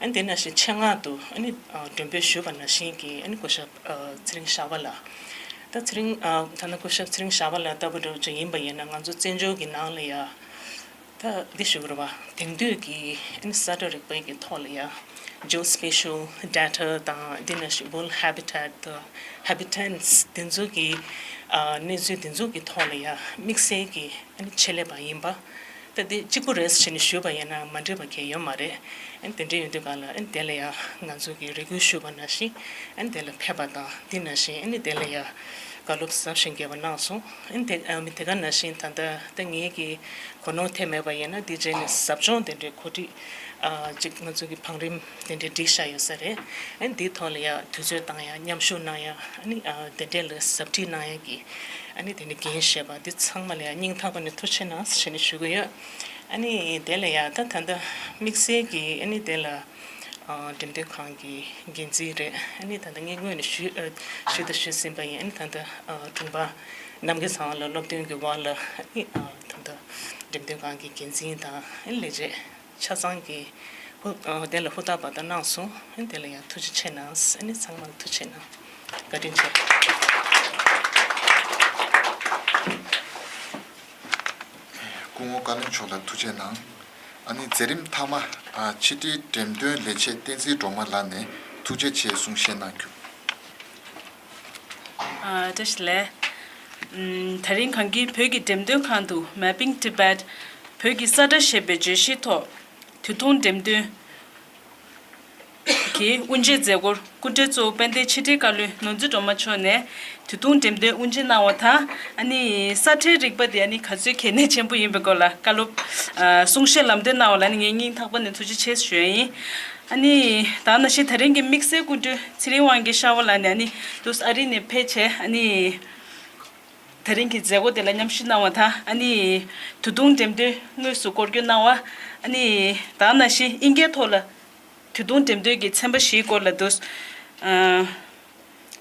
ཨ་ནི་དེ་ནང་བཞིན་ཆེད་མངགས་དུ་ཨ་ནི་མགྲོན་འབོད་ཞུས་པ་ནང་བཞིན་གྱི་ཨ་ནི་སྐུ་ཞབས་ཚེ་རིང་ཞྭ་བྷ་ལགས། ད་ཚེ་རིང་ད་ནི་སྐུ་ཞབས་ཚེ་རིང་ཞྭ་བྷ་ལགས་ལྟ་བུ་འདྲ་བོ་ཅིག་ཡིན་པ་ཡིན་ན། ང་ཚོ་བཙན་བྱོལ་གྱི་ནང་ལ་ཡ་ད་འདི་ཞུ་དགོས་རེད་བ། དེང་དུས་ཀྱི་ཨ་ནི་ས་བཀྲ་རིག་པའི་གི་ཐོག་ལ་ཡ་Geospatial data དང་། འདི་ནང་བཞིན་World Habitat དང་Habitants དེ་ཚོ་གི་ཨ་གནས་ཚུལ་དེ་ཚོ་གི་ཐོག་ལ་ཡ་དམིགས་བསལ་གྱི་ཨ་ནི་ཆེད་ལས་པ་ཡིན་པ། ད་འདི་གཅིག་པུ་རེད་ཟེར་ནས་ཞུས་པ་ཡིན་ན་མ་འགྲིག་པ་གང་ཡང་ཡོད་མ་རེད། ཨ་ནི་དེ་འདྲ་ཡོད་དུས་སྒང་ལ་ཨ་ནི་དེ་ལ་ཡ་ང་ཚོ་གིས་རེ་སྐུལ་ཞུས་པ་ནང་བཞིན་ཨ་ནི་དེ་ལ་ཕེབས་པ་དང་། འདི་ནང་བཞིན་ཨ་ནི་དེ་ལ་ཡ་བཀའ་སློབ་ཟབ་ཞིང་རྒྱས་པ་གནང་སོང་། ཨ་ནི་དེ་ཨ་མི་དེ་ག་ནང་བཞིན་ད་ལྟ་ད་ངེད་ཀྱི་གོ་ནོར་ཐེབས་མེད་པ་ཡིན་ན། འདི་རྗེས་ནས་ཟབ་སྦྱོང་དེ་འདྲའི་གོ་སྒྲིག་ཨ་ཅིག་ང་ཚོ་གི་བང་རིམ་དེ་འདྲའི་སྒྲིག་བཞག་ཡོད་ས་རེད། ཨ་ནི་འདིའི་ཐོག་ལ་ཡ་དུས་ཚོད་བཏང་ཡ། མཉམ་ཞུགས་གནང་ཡ། ཨ་ནི་ཨ་དེ་འདྲའི་ལ་ཟབ་ཁྲིད་གནང་ཡ་གི་ཨ་ནི་དེ་ནི་འགན་བཞེས་པ་འདི་ཚང་མ་ལ་ཡ་སྙིང་ཐག་པ་ནས་ཐུགས་རྗེ་ཆེ་གནང་ཞེས་ནས་ཞུ་གི་ཡོད། ཨ་ནི་དེ་ལ་ཡ་ད་ད་ལྟ་དམིགས་བསལ་གྱི་ཨ་ནི་དེ་ལ་ཨ་འགྲེམས་སྟོན་ཁང་གི་འགན་འཛིན་རེད། ཨ་ནི་ད་ལྟ་ངས་སྔོན་ནས་ཞུས་ཨ་ཞུས་དང་ཞུས་ཟིན་པ་ཡིན། ཨ་ནི་ད་ལྟ་ཨ་དྲུང་པ་རྣམ་རྒྱལ་ཚེ་དབང་ལགས་སློབ་སྟོན་གྱི་འོག་ལ་ཨ་ནི་ཨ་ད་ལྟ་འགྲེམས་སྟོན་ཁང་གི་འགན་འཛིན་དང་ཨ་ནི་ལས་བྱེད་ཆ་ཚང་གིས་ཧུར་ཨ་དེ་ལ་ཧུར་ཐག་པ་དང་གནང་སོང་། ཨ་ནི་དེ་ལ་ཡང་ཐུགས་རྗེ་ཆེ་གནང་། ཨ་ནི་ཚང་མ་ལ་ཐུགས་རྗེ་གནང་། བཀའ་དྲིན་ཆེ། སྐུ་ངོ་བཀའ་བློན་མཆོག་ལ་ཐུགས་རྗེ་གནང་། ཨ་ནི་མཛད་རིམ་མཐའ་མ་ཨ་ཕྱི་དྲིལ་འགྲེམས་སྟོན་ལས་བྱེད་བསྟན་འཛིན་སྒྲོལ་མ་ལགས་ནས་ཐུགས་རྗེ་ཆེ་གསུང་བཤད་གནང་རྒྱུ། ཨ་བཀྲ་ཤིས་བདེ་ལེགས། ཨམ་དེ་རིང་གངས་སྐྱིད་བོད་ཀྱི་འགྲེམས་སྟོན་ཁང་དུ་Mapping Tibet བོད་ཀྱི་ས་བཀྲ་ཞེས་པའི་བརྗོད་གཞིའི་ཐོག་དུས་ཐུང་འགྲེམས་སྟོན་གྱི་དབུ་འབྱེད་མཛད་སྒོར་སྐུ་མགྲོན་གཙོ་བོ་དཔལ་ལྡན་ཕྱི་དྲིལ་བཀའ་བློན་ནོར་འཛིན་སྒྲོལ་མ་མཆོག་ནས་དུས་ཐུང་འགྲེམས་སྟོན་དབུ་འབྱེད་གནང་བ་དང་། ཨ་ནི་ས་བཀྲའི་རིག་པ་དེ་ཨ་ནི་ག་ཚོད་གལ་གནད་ཆེན་པོ་ཡིན་པའི་སྐོར་ལ་བཀའ་སློབ་ཨ་གསུང་བཤད་ལམ་སྟོན་གནང་བ་ལ་ཨ་ནི་ངས་སྙིང་ཐག་པ་ནས་ཐུགས་རྗེ་ཆེ་ཞུ་ཡ་ཡིན། ཨ་ནི་ད་ནང་བཞིན་དེ་རིང་གི་དམིགས་བསལ་སྐུ་མགྲོན་ཚེ་རིང་དབང་གི་ཤར་བ་ལགས་ནས་ཨ་ནི་དུས་ཨ་རི་ནས་ཕེབས་བྱས། ཨ་ནི་དེ་རིང་གི་མཛད་སྒོ་དེ་ལ་མཉམ་ཞུགས་གནང་བ་དང་། ཨ་ནི་དུས་ཐུང་འགྲེམས་སྟོན་དངོས་སུ་སྐོར་སྐྱོད་གནང་བ། ཨ་ནི་ད་ནང་བཞིན་དབྱིན་སྐད་ཐོག་ལ་དུས་ཐུང་འགྲེམས་སྟོན་གྱི་ཚན་པ་བཞིའི་སྐོར་ལ་དུས་ཨ་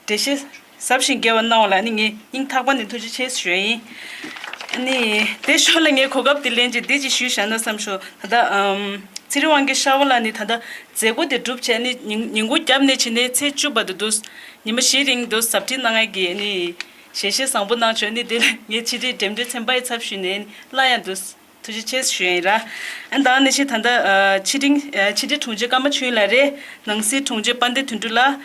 འགྲེལ་བཤད་ཟབ་ཞིང་རྒྱས་པ་གནང་བ་ལ་ཨ་ནི་ངས་སྙིང་ཐག་པ་ནས་ཐུགས་རྗེ་ཆེ་ཞུ་ཡ་ཡིན། ཨ་ནི་དེ་ཞོར་ལ་ངས་གོ་སྐབས་འདི་ལེན་བྱས་འདི་ཅིག་ཞུས་བཞག་ན་བསམ་ཞུ། ད་ལྟ་ཨམ་ཚེ་རིང་དབང་གི་ཤར་བ་ལགས་ནི་ད་ལྟ་མཛད་སྒོ་དེ་གྲུབ་བྱས་ནི་ཉིན་ཉིན་གུང་རྒྱབ་ནས་བྱས་ནས་ཚེས་བཅུ་བར་དུ་འདུག་ཉི་མ་བཞི་རིང་འདུག་ཟབ་ཁྲིད་གནང་ཡ་གི་ཨ་ནི་ཞལ་བཞེས་བཟང་པོ་གནང་བྱུང་། ཨ་ནི་དེ་ལ་ངས་ཕྱི་དྲིལ་འགྲེམས་སྟོན་ཚན་པ་ཡི་ཚབ་ཞུས་ནས་ཨ་ནི་སླར་ཡང་འདུག་ཐུགས་རྗེ་ཆེ་ཞུ་ཡ་ཡིན་ར། ཨ་ནི་ད་ནི་ཕྱི་ད་ལྟ་ཨ་ཕྱི་དྲིལ་ཨ་ཕྱི་དྲིལ་དྲུང་ཆེ་ཀརྨ་ཆོས་དབྱིངས་ལགས་རེད། ནང་སྲིད་དྲུང་ཆེ་དཔལ་ལྡན་དོན་གྲུབ་ལགས།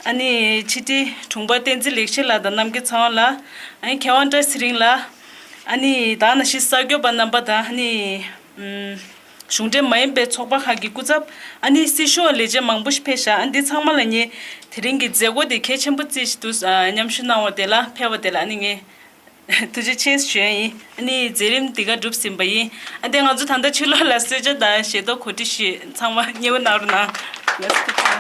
ཨ་ནི་ཕྱི་དྲིལ་དྲུང་པ་བསྟན་འཛིན་ལེགས་བཤད་ལགས་དང་རྣམ་རྒྱལ་ཚེ་དབང་ལགས། ཨ་ནི་མཁས་དབང་བཀྲ་ཤིས་ཚེ་རིང་ལགས། ཨ་ནི་ད་ནང་བཞིན་གསར་འགོད་པ་རྣམ་པ་དང་། ཨ་ནི་ཨམ་གཞུང་འབྲེལ་མ་ཡིན་པའི་ཚོགས་པ་ཁག་གི་སྐུ་ཚབ། ཨ་ནི་སྲི་ཞུ་བ་ལས་བྱེད་མང་པོ་ཞིག་ཕེབས་ཤག་ཨ་འདི་ཚང་མ་ལ་ངས་དེ་རིང་གི་མཛད་སྒོ་དེ་གལ་ཆེན་པོ་བརྩིས་ཤིག་ཏུ་ཨ་མཉམ་ཞུགས་གནང་བ་དེ་ལ་ཕེབས་པ་དེ་ལ་ཨ་ནི་ངས་ཐུགས་རྗེ་ཆེ་ཞུ་ཡ་ཡིན། ཨ་ནི་མཛད་རིམ་འདི་ག་གྲུབ་ཟིན་པ་ཡིན། ཨ་དེ་ང་ཚོ་ད་ལྟ་ཕྱི་ལོགས་ལ་གསོལ་ཇ་དང་ཞལ་ཏོག་གོ་སྒྲིག་ཞུས། ཚང་མ་མཉེས་པོ་གནང་རོགས་གནང་།